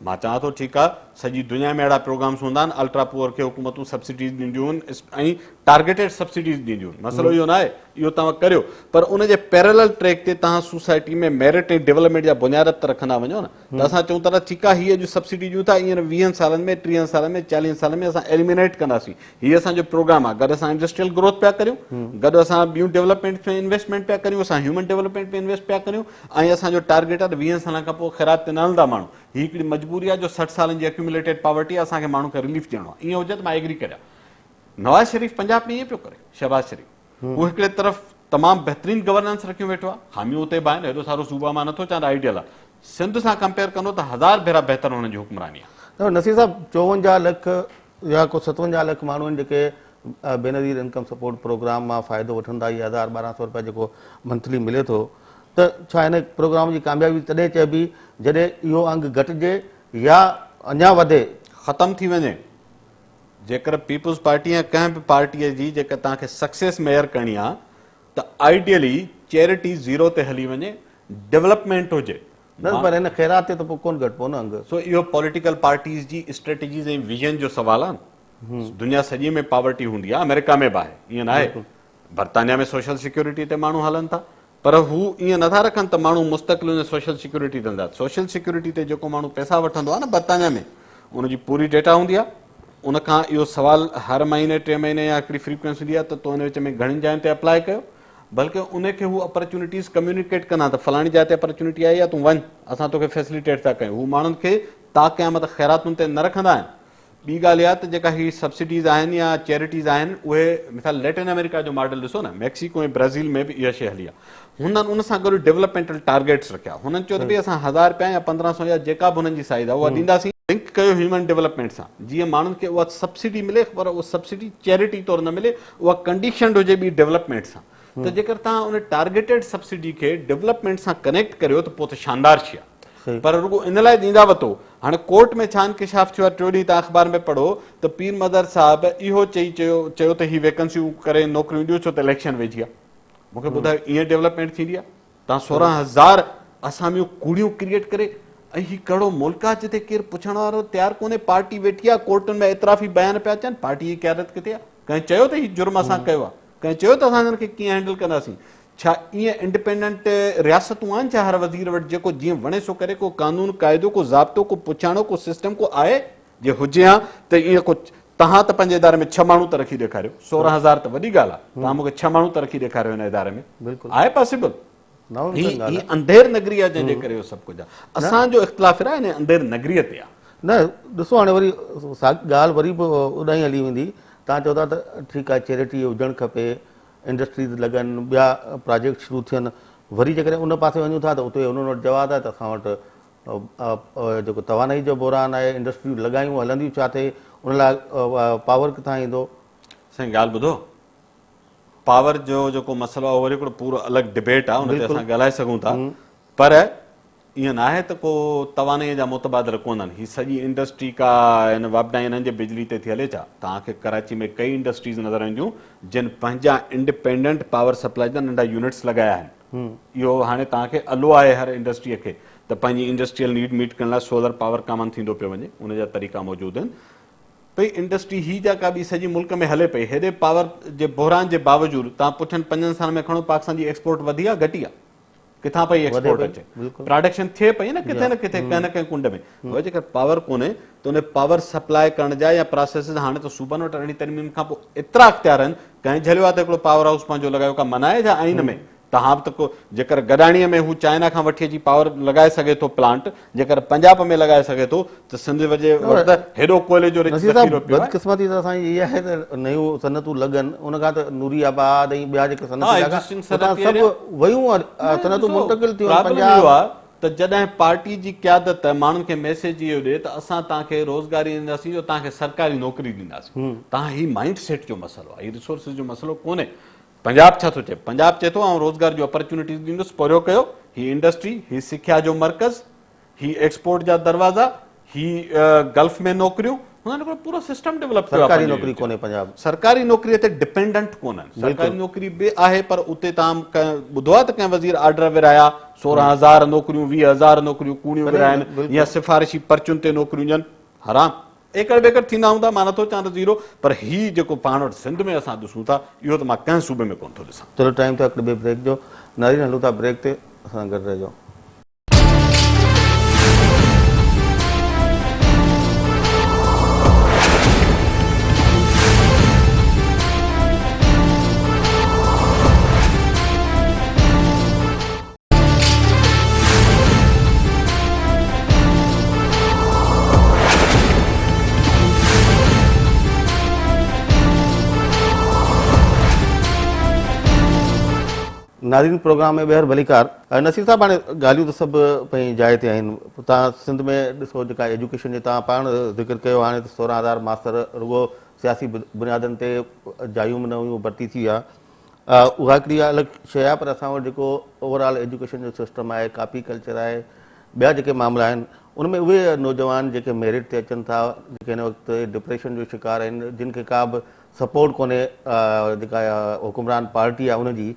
مان چوان ٿو ٺيڪ آهي سڄي دنيا ۾ اهڙا پروگرامس هوندا آهن الٽرا پوئر کي حڪومتون سبسڊيز ڏينديون آهن ۽ ٽارگيٽيڊ سبسڊيز ڏينديون آهن مسئلو اهو نه آهي اهو توهان ڪريو پر ان جي پيرلل ٽريڪ تي توهان سوسائٽي ۾ ميرٽ ۽ ڊولپمينٽ جا بنياد ته رکندا وڃو نه ته اسان چئون ٿا ته ٺيڪ آهي هي اڄ سبسڊي ڏيون ٿا ايندڙ ويهن سالن ۾ ٽيهن سالن ۾ چاليهن سالن ۾ اسان ايليمينيٽ ڪنداسين هي اسان جو پروگرام آهي گڏ اسان انڊسٽريل گروٿ پيا ڪريون گڏ اسان ٻيون ڊولپمينٽ ۾ انويسٽمينٽ پيا ڪريون اسان هيومن ڊولپمينٽ ۾ انويسٽ پيا ڪريون ۽ اسان جو ٽارگيٽ آهي ته ويهن سالن کان پوء خيرات تي نه هلندا ماڻهو هي هڪڙي مجبوري آهي جو 60 سالن جي اڪيوميليٽيڊ پاورٽي آهي اسان کي ماڻهن کي رليف ڏيڻو آهي ائين هجي ته مان ايگري ڪريان نواز شريف پنجاب ۾ ائين پيو ڪري شهباز شريف هو هڪڙي طرف تمام بهترين گورننس رکيون ويٺو آهي، خاميون اتي به آهن، هيڏو سارو صوبو آهي مان نٿو چوان ته آئيڊيل آهي، سنڌ سان ڪمپيئر ڪندو ته هزار ڀيرا بهتر هنن جي حڪمراني آهي. نه نصير صاحب 54 لک يا ڪو 57 لک ماڻهو آهن جيڪي بينظير انڪم سپورٽ پروگرام مان فائدو وٺن ٿا، هي هزار ٻارهن سئو رپيا جيڪو منٿلي ملي ٿو ته ڇا هن پروگرام جي ڪاميابي تڏهن چئبي جڏهن اهو انگ گهٽجي يا اڃا وڌي؟ ختم ٿي وڃي. جيڪر پيپلز پارٽي يا ڪنهن به پارٽيء جي جيڪر توهان کي سڪسيس ميئر ڪرڻي آ ته آئيڊيلي چيرٽي زيرو تي هلي وڃي، ڊولپمينٽ هجي. نه پر هن خيرات تي ته پوء ڪونه گهٽبو نه انگ. سو اهو پوليٽيڪل پارٽيز جي اسٽريٽجيز ۽ ويزن جو سوال آ نه. دنيا سڄي ۾ پاورٽي هوندي آ، آمريڪا ۾ به آهي، ائين ناهي. برطانيا ۾ سوشل سيڪيورٽي تي ماڻهو هلن ٿا. پر هو ائين نٿا رکن ته ماڻهو مستقل ان سوشل سيڪيورٽي تي هلندا. سوشل سيڪيورٽي تي جيڪو ماڻهو پئسا وٺندو آهي نه برطانيا ۾ ان جي پوري ڊيٽا هوندي آهي. ان کان اهو سوال هر مهيني ٽي مهيني يا هڪڙي فريڪوئنسي هوندي آهي ته تو ان وچ ۾ گهڻين جاين تي اپلاء ڪيو. بلڪه ان کي هو اپرچونيٽيز ڪميونيڪيٽ ڪندا ته فلاڻي جاء تي اپرچونيٽي آئي آهي تون وڃ اسان توکي فيسليٽيٽ ٿا ڪيون. هو ماڻهن کي تا قيامت خيراتن تي نه رکندا آهن. ٻي ڳالهه اها ته جيڪا هي سبسڊيز آهن يا چيرٽيز آهن اهي مثال ليٽن آمريڪا جو ماڊل ڏسو نه ميڪسيڪو ۽ برازيل ۾ به اها شيء هلي آهي هنن ان سان گڏ ڊولپمينٽل ٽارگيٽس رکيا هنن چيو ته ڀئي اسان هزار رپيا يا پندرهن سو يا جيڪا به هنن جي سائيز آهي اها ڏينداسين لنڪ ڪيو هيومن ڊولپمينٽ سان جيئن ماڻهن کي اها سبسڊي ملي پر اها سبسڊي چيرٽي طور نه ملي اها ڪنڊيشنڊ هجي ٻي ڊولپمينٽ سان ته جيڪر توهان ان ٽارگيٽيڊ سبسڊي کي ڊولپمينٽ سان ڪنيڪٽ ڪريو ته پوء ته شاندار شيء آهي. پر رڳو ان لاء ڏيندا وتو. هاڻي ڪورٽ ۾ ڇا انڪشاف ٿيو آهي ٽيون ڏينهن تان اخبار ۾ پڙهو ته پير مظهر صاحب اهو چئي چيو چيو ته هي ويڪنسيون ڪري نوڪريون ڏيو ڇو ته اليڪشن ويجهي آهي. مون کي ٻڌايو ائين ڊولپمينٽ ٿيندي آهي؟ تان 16,000 اساميون ڪوڙيون ڪريئيٽ ڪري ۽ هي ڪهڙو ملڪ آهي جتي ڪير پڇڻ وارو تيار ڪونهي پارٽي ويٺي آهي ڪورٽن ۾ اعترافي بيان پيا اچن پارٽي جي قيادت ڪٿي آهي ڪنهن چيو ته هي جرم اسان ڪيو آهي ڪنهن چيو ته اسان هنن کي ڪيئن هينڊل ڪنداسين ڇا ائين انڊپينڊنٽ رياستون آهن ڇا هر وزير وٽ جيڪو جيئن وڻي سو ڪري ڪو قانون قاعدو ڪو ضابطو ڪو پڇاڻو ڪو سسٽم ڪو آهي جي هجي ها ته ائين ڪو تهان ته پنهنجي اداري ۾ ڇهه ماڻهو ته رکي ڏيکاريو 16,000 ته وڏي ڳالهه آهي تهان مون کي ڇهه ماڻهو ته رکي ڏيکاريو هن اداري ۾ آهي پاسيبل هي هي انڌير نگري آهي جنهن جي ڪري اهو سڀ ڪجهه آهي اسان جو اختلاف راء ان انڌير نگري تي آهي. نه ڏسو هاڻي وري ڳالهه وري به اوڏانهن هلي ويندي تهان چئو ٿا ته ٺيڪ آهي چيريٽي هجڻ کپي انڊسٽريز لڳن، ٻيا پراجيڪٽ شروع ٿين، وري جيڪڏهن ان پاسي وڃون ٿا ته اتي انهن وٽ جواز آهي ته اسان وٽ جيڪو توانائي جو بحران آهي، انڊسٽريون لڳايون هلنديون ڇا تي، ان لاء پاور ڪٿان ايندو؟ سائين ڳالهه ٻڌو، پاور جو جيڪو مسئلو آهي اهو وري هڪڙو پورو الڳ ڊبيٽ آهي ان تي اسان ڳالهائي سگهون ٿا پر ائين ناهي ته ڪو توانائيء جا متبادل ڪونهن. هي سڄي انڊسٽري ڪا هن واپڊا انهن جي بجلي تي ٿي هلي ڇا؟ توهان کي ڪراچي ۾ ڪئي انڊسٽريز نظر اينديون جن پنهنجا انڊپينڊنٽ پاور سپلاء جا ننڍا يونٽس لڳايا آهن. اهو هاڻي توهان کي الو آهي هر انڊسٽريء کي ته پنهنجي انڊسٽريل نيڊ ميٽ ڪرڻ لاء سولر پاور ڪامن ٿيندو پيو وڃي ان جا طريقا موجود آهن. پئي انڊسٽري هي جا ڪا ٻي سڄي ملڪ ۾ هلي پئي. هيڏي پاور جي بحران جي باوجود توهان پٺين پنجن سالن ۾ کڻو پاڪستان جي ايڪسپورٽ وڌي آهي گهٽي آهي؟ ڪٿان پئي ايڪسپورٽ اچي پراڊڪشن ٿئي پئي نه ڪٿي نه ڪٿي ڪنهن نه ڪنهن ڪنڊ ۾ هو جيڪر پاور ڪونهي ته ان پاور سپلاء ڪرڻ جا يا پراسيسز هاڻي ته صوبن وٽ ارڙهين ترميم کان پوء ايترا اختيار آهن ڪنهن جهليو آهي ته هڪڙو پاور هائوس پنهنجو لڳايو ڪا منع آهي ڇا آئين ۾ تهان به ته ڪو جيڪر گڏاڻيء ۾ هو چائنا کان وٺي اچي پاور لڳائي سگهي ٿو پلانٽ جيڪر پنجاب ۾ لڳائي سگهي ٿو ته سنڌ جي وٽ ته هيڏو ڪوئلي جو رچ نصير صاحب ذخيرو پيو آهي. بدقسمتي ته اسان جي اها آهي ته نيون صنعتون لڳن ان کان ته نوري آباد ۽ ٻيا جيڪي ها صنعتي علائقا ايگزسٽنگ اتان صنعتي سڀ ايريا ويون نه صنعتون ڏسو منتقل ٿيون آهن پرابلم اهو پنجاب آهي ته جڏهن پارٽي جي قيادت ماڻهن کي ميسيج اهو ڏي ته اسان توهان کي روزگاري ڏينداسين جو توهان کي سرڪاري نوڪري ڏينداسين توهان هي مائنڊ سيٽ جو مسئلو آهي هي ريسورسز جو مسئلو ڪونهي پنجاب ڇا ٿو چئي پنجاب چئي ٿو آئون روزگار جون اپرچونٽيز ڏيندس پورهيو ڪيو هي انڊسٽري هي سکيا جو مرڪز هي ايڪسپورٽ جا دروازا، هي گلف ۾ نوڪريون، هنن هڪڙو پورو سسٽم ڊولپ ڪيو آهي. سرڪاري نوڪري ڪونهي پنجاب. سرڪاري نوڪري تي ڊپينڊنٽ ڪونهن. سرڪاري نوڪري به آهي پر اتي توهان ٻڌو آهي ته ڪنهن وزير آرڊر ورهايا 16,000 نوڪريون 20,000 نوڪريون ڪوڙيون ورهائن يا سفارشي پرچن تي نوڪريون ڏين. حرام. ايڪڙ ٻيڪڙ ٿيندا هوندا مان نٿو چوان ته زيرو پر هي جيڪو پاڻ وٽ سنڌ ۾ اسان ڏسون ٿا اهو ته مان ڪنهن صوبي ۾ ڪونه ٿو ڏسان. چلو ٽائيم ٿيو هڪڙي ٻئي بريڪ جو. نارين هلون ٿا بريڪ تي اسان سان گڏ رهجو. ناظرين پروگرام ۾ ٻيهر ڀليڪار. نصير صاحب هاڻي ڳالهيون ته سڀ پنهنجي جاء تي آهن توهان سنڌ ۾ ڏسو جيڪا ايجوڪيشن جو توهان پاڻ ذڪر ڪيو هاڻي ته 16,000 ماستر رڳو سياسي بنيادن تي جايون به نه هيون ڀرتي ٿي ويا اها هڪڙي الڳ شيء آهي پر اسان وٽ جيڪو اوور آل ايجوڪيشن جو سسٽم آهي ڪاپي ڪلچر آهي ٻيا جيڪي معاملا آهن ان ۾ اهي نوجوان جيڪي ميرٽ تي اچن ٿا جيڪي هن وقت ڊپريشن جو شڪار آهن جن کي ڪا به سپورٽ ڪونهي جيڪا حڪمران پارٽي آهي ان جي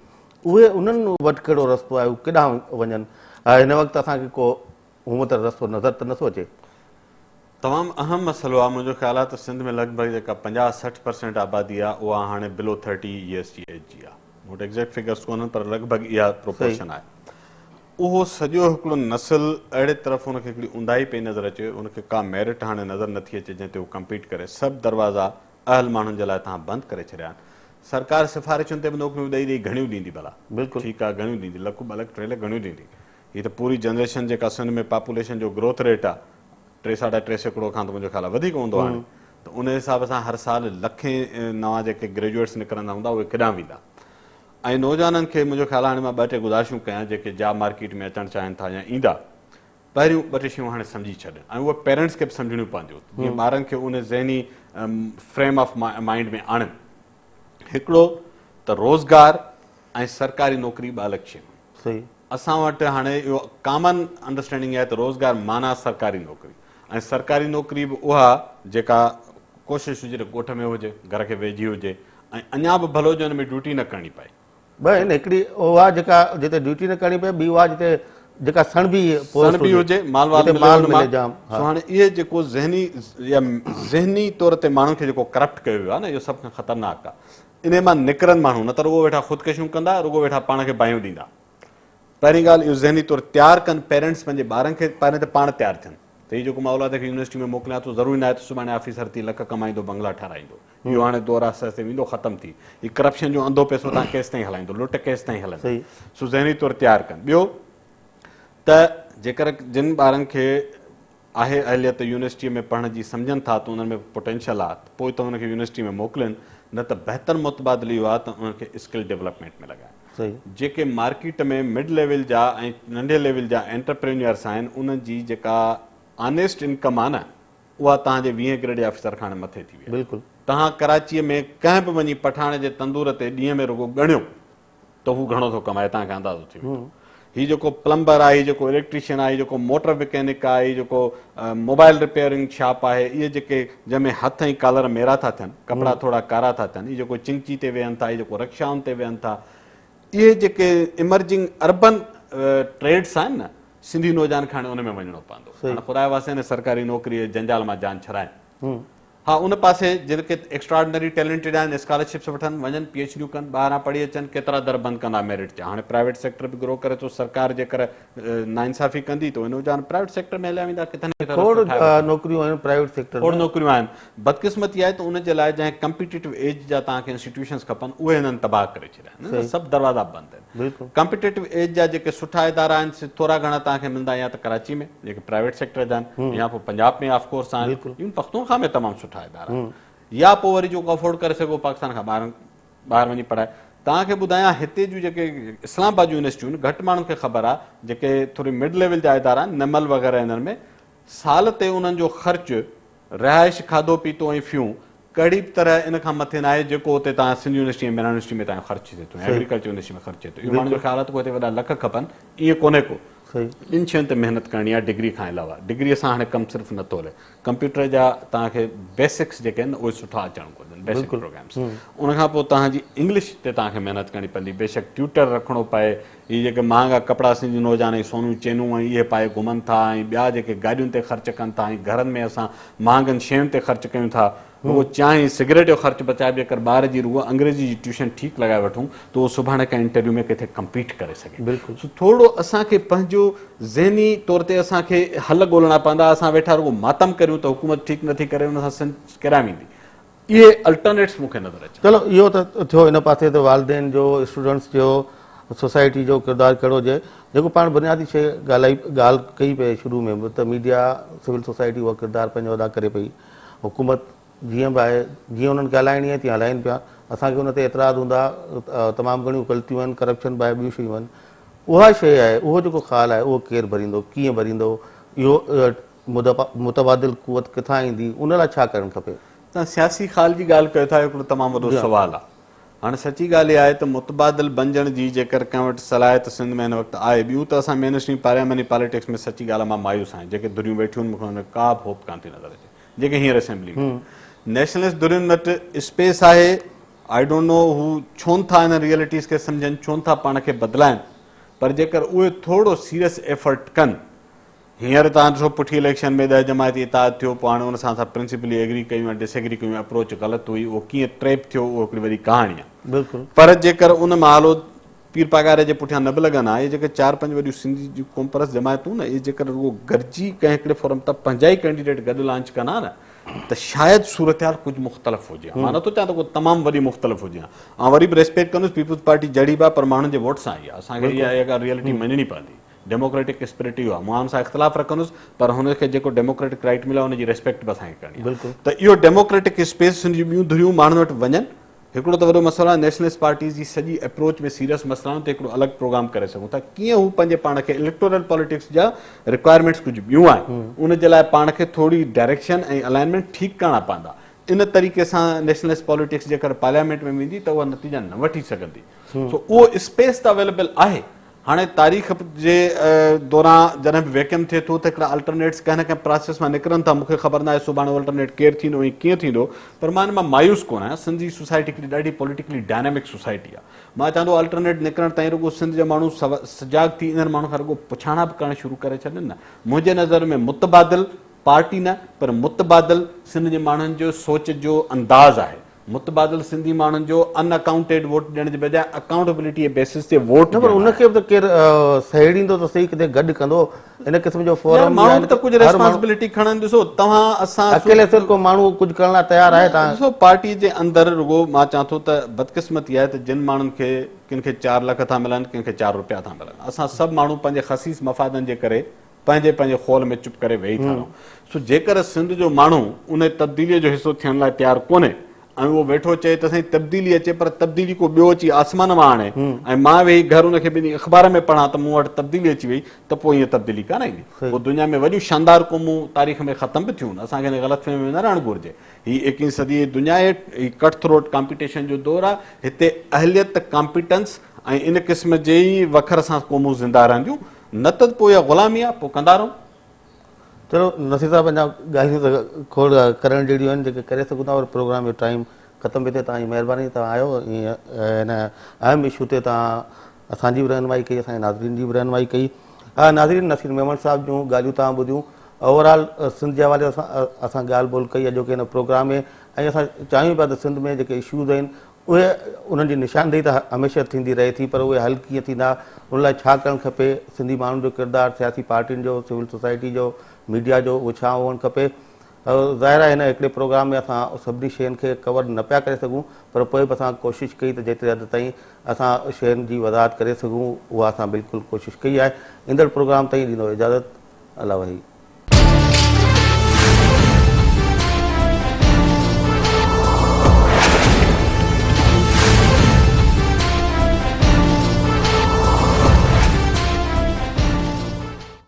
اهي انهن وٽ ڪهڙو رستو آهي هو ڪيڏانهن وڃن هن وقت اسان کي ڪو هونء ته رستو نظر ته نٿو اچي. تمام اهم مسئلو آهي منهنجو خيال آهي ته سنڌ ۾ لڳ ڀڳ جيڪا 50 60 پرسينٽ آبادي آهي اها هاڻي بلو ٿرٽي ايئرس جي ايج جي آهي مون وٽ ايگزيڪٽ فگرس ڪونهن پر لڳ ڀڳ اها پروپورشن آهي اهو سڄو هڪڙو نسل اهڙي طرف ان کي هڪڙي اونداهي پئي نظر اچي ان کي ڪا ميرٽ هاڻي نظر نٿي اچي جنهن تي هو ڪمپيٽ ڪري سڀ دروازا اهل ماڻهن جي لاء توهان بند ڪري ڇڏيا آهن. سرڪار سفارشن تي به نوڪريون ڏئي ڏئي گهڻيون ڏيندي ڀلا. بلڪل. ٺيڪ آهي گهڻيون ڏيندي لک ٻه لک ٽي لک گهڻيون ڏيندي. هي ته پوري جنريشن جيڪا سنڌ ۾ پاپوليشن جو گروٿ ريٽ آهي ٽي ساڍا ٽي سيڪڙو کان ته منهنجو خيال آهي وڌيڪ هوندو هاڻي ته ان حساب سان هر سال لکين نوان جيڪي گريجوئيٽس نڪرندا هوندا اهي ڪيڏانهن ويندا ۽ نوجوانن کي منهنجو خيال آهي هاڻي مان ٻه ٽي گذارشون ڪيان جيڪي جاب مارڪيٽ ۾ اچڻ چاهين ٿا يا ايندا پهريون ٻه ٽي شيون هاڻي سمجهي ڇڏ ۽ اهي پيرنٽس کي به سمجهڻيون پونديون جيئن ٻارن کي ان ذهني فريم آف مائنڊ ۾ آڻن هڪڙو ته روزگار ۽ سرڪاري نوڪري ٻه الڳ شيون صحيح. اسان وٽ هاڻي اهو ڪامن انڊرسٽينڊنگ آهي ته روزگار معنيٰ سرڪاري نوڪري ۽ سرڪاري نوڪري به اها جيڪا ڪوشش هجي ته ڳوٺ ۾ هجي، گهر کي ويجهي هجي ۽ اڃا به ڀلو جو ان ۾ ڊيوٽي نه ڪرڻي پئي. ٻه آهن، هڪڙي اها جيڪا جتي ڊيوٽي نه ڪرڻي پئي، ٻي اها جتي جيڪا سڻڀي پوسٽ سڻڀي هجي، مال وال جتي ملي مال ان ملي مان. جام. سو هاڻي اهي جيڪو ذهني يا ذهني طور تي ماڻهن کي جيڪو ڪرپٽ ڪيو ويو آهي نه اهو سڀ کان خطرناڪ آهي. انهي مان نڪرن ماڻهو نه ته رڳو ويٺا خودڪشيون ڪندا، رڳو ويٺا پاڻ کي باهيون ڏيندا. پهرين ڳالهه اهو ذهني طور تيار ڪن پيرنٽس پنهنجي ٻارن کي پهرين ته پاڻ تيار ٿين ته هي جيڪو مان اولاد کي يونيورسٽي ۾ موڪليان ٿو ضروري ناهي ته سڀاڻي آفيسر ٿي لک ڪمائيندو بنگلا ٺهرائيندو اهو هاڻي دور آهستي آهستي ويندو ختم ٿي هي ڪرپشن جو انڌو پئسو تان ڪيستائين هلائيندو لٽ ڪيستائين هلندي سو ذهني طور تيار ڪن ٻيو ته جيڪر جن ٻارن کي آهي اهليت يونيورسٽيء ۾ پڙهڻ جي سمجهن ٿا ته انهن ۾ پوٽينشل آ ته پوء ته انهن کي يونيورسٽي ۾ موڪلين نه ته بهتر متبادل اهو آ ته انهن کي اسڪل ڊولپمينٽ ۾ لڳائين. جيڪي مارڪيٽ ۾ مڊ ليول جا ۽ ننڍي ليول جا انٽرپرينيورس آهن انهن جي جيڪا آنيسٽ انڪم آ نه اها توهان جي ويهين گريڊ جي آفيسر کان هاڻي مٿي ٿي وئي آ. توهان ڪراچيء ۾ ڪنهن به وڃي پٺاڻ جي تندور تي ڏينهن ۾ رڳو ڳڻيو ته هو گهڻو ٿو ڪمائي توهان کي اندازو ٿي ويندو. هي جيڪو پلمبر آهي، هي جيڪو اليڪٽريشن آهي، هي جيڪو موٽر مڪينڪ آهي، هي جيڪو موبائل رپيئرنگ شاپ آهي، اهي جيڪي جنهن ۾ هٿ ۽ ڪالر ميرا ٿا ٿين، ڪپڙا ٿورا ڪارا ٿا ٿين، هي جيڪو چنگچي تي ويهن ٿا، هي جيڪو رڪشائن تي ويهن ٿا، اهي جيڪي ايمرجنگ اربن ٽريڊس آهن نه، سنڌي نوجوان کي هاڻي ان ۾ وڃڻو پوندو. هاڻي خدا جي واسطي هن سرڪاري نوڪري جي جنجال مان جان ڇڏائين. ها ان پاسي جن کي ايڪسٽراآرڊنري ٽيلنٽيڊ آهن اسڪالرشپس وٺن وڃن پي ايڇ ڊيون ڪن ٻاهران پڙهي اچن ڪيترا در بند ڪندا ميرٽ جا هاڻي پرائيويٽ سيڪٽر به گرو ڪري ٿو سرڪار جيڪر ناانصافي ڪندي ته اهي نوجوان پرائيويٽ سيڪٽر ۾ هليا ويندا ڪٿي نه ڪٿي کوڙ رستو ٺاهي وٺندا. نوڪريون آهن پرائيويٽ سيڪٽر کوڙ ۾. نوڪريون آهن بدقسمتي آهي ته ان جي لاء جنهن ڪمپيٽيٽو ايج جا توهان کي انسٽيٽيوشنس کپن اهي هنن تباهه ڪري ڇڏيا آهن صحيح. سڀ دروازا بند آهن. بلڪل. ڪمپيٽيٽو ايج جا جيڪي سٺا ادارا آهن سي ٿورا گهڻا توهان کي ملندا يا ته ڪراچي ۾ جيڪي پرائيويٽ سيڪٽر جا آهن يا پوء پنجاب ۾ آف ڪورس آهن ايون پختونخوا ۾ تمام سٺا ادارا آهن يا پوء وري جيڪو افورڊ ڪري سگهو پاڪستان کان ٻاهر ٻاهر وڃي پڙهائي. توهان کي ٻڌايان هتي جون جيڪي اسلام آباد جون يونيورسٽيون آهن گهٽ ماڻهن کي خبر آهي جيڪي ٿوري مڊ ليول جا ادارا آهن نمل وغيره انهن ۾ سال تي انهن جو خرچ رهائش کاڌو پيتو ۽ فيون ڪهڙي به طرح ان کان مٿي ناهي جيڪو اتي توهان سنڌ يونيورسٽي ۽ ميران يونيورسٽي ۾ توهان جو خرچ ٿئي ٿو يا ايگريڪلچر يونيورسٽي ۾ خرچ ٿئي ٿو. اهو ماڻهن جو خيال آهي ته ڪو هتي وڏا لک کپن، ائين ڪونهي ڪو. ٻن شين تي محنت ڪرڻي آهي ڊگري کان علاوه. ڊگري سان هاڻي ڪم صرف نٿو هلي. ڪمپيوٽر جا توهان کي بيسڪس جيڪي آهن نه اهي سٺا اچڻ گهرجن، بيسڪ پروگرامس. ان کان پوء توهان جي انگلش تي توهان کي محنت ڪرڻي پوندي، بيشڪ ٽيوٽر رکڻو پئي. هي جيڪي مهانگا ڪپڙا سنڌي نوجوان ۽ سونيون چينون ۽ اهي پائي گهمن ٿا ۽ ٻيا جيڪي گاڏين تي خرچ ڪن ٿا ۽ گهرن ۾ اسان مهانگن شين تي خرچ ڪيون ٿا رڳو چانهه ۽ سگريٽ جو خرچ بچائي به جيڪر ٻار جي رڳو انگريزي جي ٽيوشن ٺيڪ لڳائي وٺون ته اهو سڀاڻي ڪنهن انٽرويو ۾ ڪٿي ڪمپيٽ ڪري سگهي. سو ٿورڙو اسان کي پنهنجو ذهني طور تي اسان کي حل ڳولڻا پوندا اسان ويٺا رڳو ماتم ڪريون ته حڪومت ٺيڪ نٿي ڪري ان سان سنڌ ڪيڏانهن ويندي اهي الٽرنيٽس مون کي نظر اچن. چلو اهو ته ٿيو ان پاسي ته والدين جو اسٽوڊنٽس جو سوسائٽي جو ڪردار ڪهڙو هجي جيڪو پاڻ بنيادي شيء ڳالهائي ڳالهه ڪئي پئي شروع ۾ به ته ميڊيا سول سوسائٽي اهو ڪردار پنهنجو ادا ڪري پئي حڪومت جيئن به آهي جيئن انهن کي هلائڻي آهي تيئن هلائين پيا اسان کي ان تي اعتراض هوندا تمام گهڻيون غلطيون آهن ڪرپشن به آهي ٻيون شيون آهن اها شيء آهي اهو جيڪو خال آهي اهو ڪير ڀريندو ڪيئن ڀريندو اهو متبادل قوت ڪٿان ايندي ان لاء ڇا ڪرڻ کپي؟ توهان سياسي خال جي ڳالهه ڪيو ٿا اهو هڪڙو تمام وڏو سوال آهي. هاڻي سچي ڳالهه اها آهي ته متبادل بنجڻ جي جيڪر ڪنهن وٽ صلاحيت سنڌ ۾ هن وقت آهي ٻيون ته اسان مين اسٽريم پارلياماني پاليٽڪس ۾ سچي ڳالهه آهي مان مايوس آهيان جيڪي ڌريون ويٺيون آهن مون کي انهن ۾ ڪا به هوپ ڪانه ٿي نظر اچي جيڪي هينئر اسيمبلي ۾ آهن. نيشنلسٽ ڌرين وٽ اسپيس آهي I don't know هو ڇونه ٿا انهن ريئلٽيز کي سمجهن ڇونه ٿا پاڻ کي بدلائن پر جيڪر اهي ٿورو سيريس ايفرٽ ڪن هينئر توهان ڏٺو پٺي اليڪشن ۾ 10 جماعتي اتحاد ٿيو پوء هاڻي ان سان اسان پرنسپلي ايگري ڪيون يا ڊس ايگري ڪيون اپروچ غلط هئي اهو ڪيئن ٽريپ ٿيو اهو هڪڙي وڏي ڪهاڻي آهي بلڪل. پر جيڪر ان مهالو پير پاڳاري جي پٺيان نه به لڳن ها اهي جيڪي چار پنج وڏيون سنڌي جون قومپرست جماعتون نه اهي جيڪر رڳو گڏجي ڪنهن هڪڙي فورم تان پنهنجا ئي ڪينڊيڊيٽ گڏ لانچ ڪن ها نه ته شايد صورتحال ڪجهه مختلف هجي ها مان نٿو چوان ته ڪو تمام وڏي مختلف هجي ها آئون وري به ريسپيڪٽ ڪندس پيپلز پارٽي جهڙي به آهي پر ماڻهن جي ووٽ سان آئي آهي اسان کي اها ڳالهه ريئلٽي مڃڻي پوندي. ڊيموڪريٽڪ اسپرٽ اهو آهي. مان ان سان اختلاف رکندس پر هن کي جيڪو ڊيموڪريٽڪ رائيٽ مليو آهي ان جي ريسپيڪٽ به اسان کي ڪرڻي آهي ته اهو ڊيموڪريٽڪ اسپيس هن جون ٻيون ڌريون ماڻهن وٽ وڃن. هڪڙو ته وڏو مسئلو آهي نيشنلسٽ پارٽيز جي سڄي اپروچ ۾ سيريس مسئلا آهن ته هڪڙو الڳ پروگرام ڪري سگهون ٿا ڪيئن هو پنهنجي پاڻ کي اليڪٽورل پاليٽڪس جا رڪوائرمينٽس ڪجهه ٻيون آهن ان جي لاء پاڻ کي ٿوري ڊائريڪشن ۽ الائنمينٽ ٺيڪ ڪرڻا پوندا ان طريقي سان نيشنلسٽ پاليٽڪس جيڪر پارليامينٽ ۾ ويندي ته اها نتيجا نه وٺي سگهندي سو اهو اسپيس ته اويليبل آهي. هاڻي تاريخ جي دوران جڏهن به ويڪيوم ٿئي ٿو ته هڪڙا الٽرنيٽس ڪنهن نه ڪنهن پراسيس مان نڪرن ٿا. مون کي خبر ناهي سڀاڻي الٽرنيٽ ڪير ٿيندو ۽ ڪيئن ٿيندو پر مان ان مان مايوس ڪونه آهيان. سنڌ جي سوسائٽي هڪڙي ڏاڍي پوليٽيڪلي ڊائنامڪ سوسائٽي آهي. مان چوان ٿو الٽرنيٽ نڪرڻ تائين رڳو سنڌ جا ماڻهو سجاڳ ٿي انهن ماڻهن کان رڳو پڇاڻا به ڪرڻ شروع ڪري ڇڏن نه. منهنجي نظر ۾ متبادل پارٽي نه پر متبادل سنڌ جي ماڻهن جو سوچ جو انداز آهي. متبادل سنڌي ماڻهن جو ان اڪائونٽيڊ ووٽ ڏيڻ جي بجاء اڪائونٽبلٽي جي بيسس تي ووٽ نه پر ڏيڻ ان آهي. کي به ته ڪير سهيڙيندو ته سهي ڪٿي گڏ ڪندو ان قسم جو يار فورم يا ماڻهو به ته ڪجهه هر ماڻهو ريسپانسبلٽي کڻن ڏسو توهان اسان اڪيلي سر ڪو ماڻهو ڪجهه ڪرڻ لاء تيار آهي نه تان ڏسو پارٽي جي اندر رڳو مان چوان ٿو ته بدقسمتي آهي ته جن ماڻهن کي ڪن کي 4 لک ٿا ملن ڪن کي 4 روپيا ٿا ملن اسان سڀ ماڻهو پنهنجي خسيس مفادن جي ڪري پنهنجي پنهنجي خول ۾ چپ ڪري ويهي ٿا رهون. سو جيڪر سنڌ جو ماڻهو انهي تبديليء جو حصو ٿيڻ لاء تيار ڪونهي ۽ اهو ويٺو چئي ته سائين تبديلي اچي پر تبديلي ڪو ٻيو اچي آسمان مان آڻي ۽ مان ويهي گهر ان کي ٻنهي اخبار ۾ پڙهان ته مون وٽ تبديلي اچي وئي ته پوء ائين تبديلي ڪانه ايندي. پوء دنيا ۾ وڏيون شاندار قومون تاريخ ۾ ختم به ٿيون. اسان کي ان غلط فهمي ۾ نه رهڻ گهرجي. هي ايڪيهين صديء جي دنيا آهي، هي ڪٽ ٿروٽ ڪامپيٽيشن جو دور آهي. هتي اهليت، ڪامپيٽنس ۽ ان قسم جي ئي وکر سان قومون زنده رهنديون. نه ته پوء اها غلامي آ، پوء ڪندا رهون. چلو نصير صاحب اڃا ڳالهيون ته کوڙ ڪرڻ جهڙيون آهن جيڪي ڪري سگهون ٿا پر پروگرام جو ٽائيم ختم پيو ٿئي توهان جي مهرباني توهان آيو ۽ هن اهم اشو تي توهان اسان جي به رهنمائي ڪئي اسان جي ناظرين جي به رهنمائي ڪئي ناظرين نصير ميمڻ صاحب جون ڳالهيون توهان ٻڌيون اوور آل سنڌ جي حوالي سان اسان ڳالهه ٻولهه ڪئي اڄوڪي هن پروگرام ۾ ۽ اسان چاهيون پيا ته سنڌ ۾ جيڪي اشوز آهن اهي انهن جي نشاندهي ته هميشه ٿيندي رهي ٿي پر اهي حل ڪيئن ٿيندا، ان لاء ڇا ڪرڻ کپي، سنڌي ماڻهن جو ڪردار، سياسي پارٽين جو، سول سوسائٽي جو، ميڊيا جو اهو ڇا هئڻ کپي. ظاهر آهي هن هڪڙي پروگرام ۾ اسان سڀني شين کي ڪور نه پيا ڪري سگهون پر پوء به اسان ڪوشش ڪئي ته جيتري حد تائين اسان شين جي وضاحت ڪري سگهون اها اسان بلڪل ڪوشش ڪئي آهي. ايندڙ پروگرام تائين ڏيندو اجازت. الله وحي.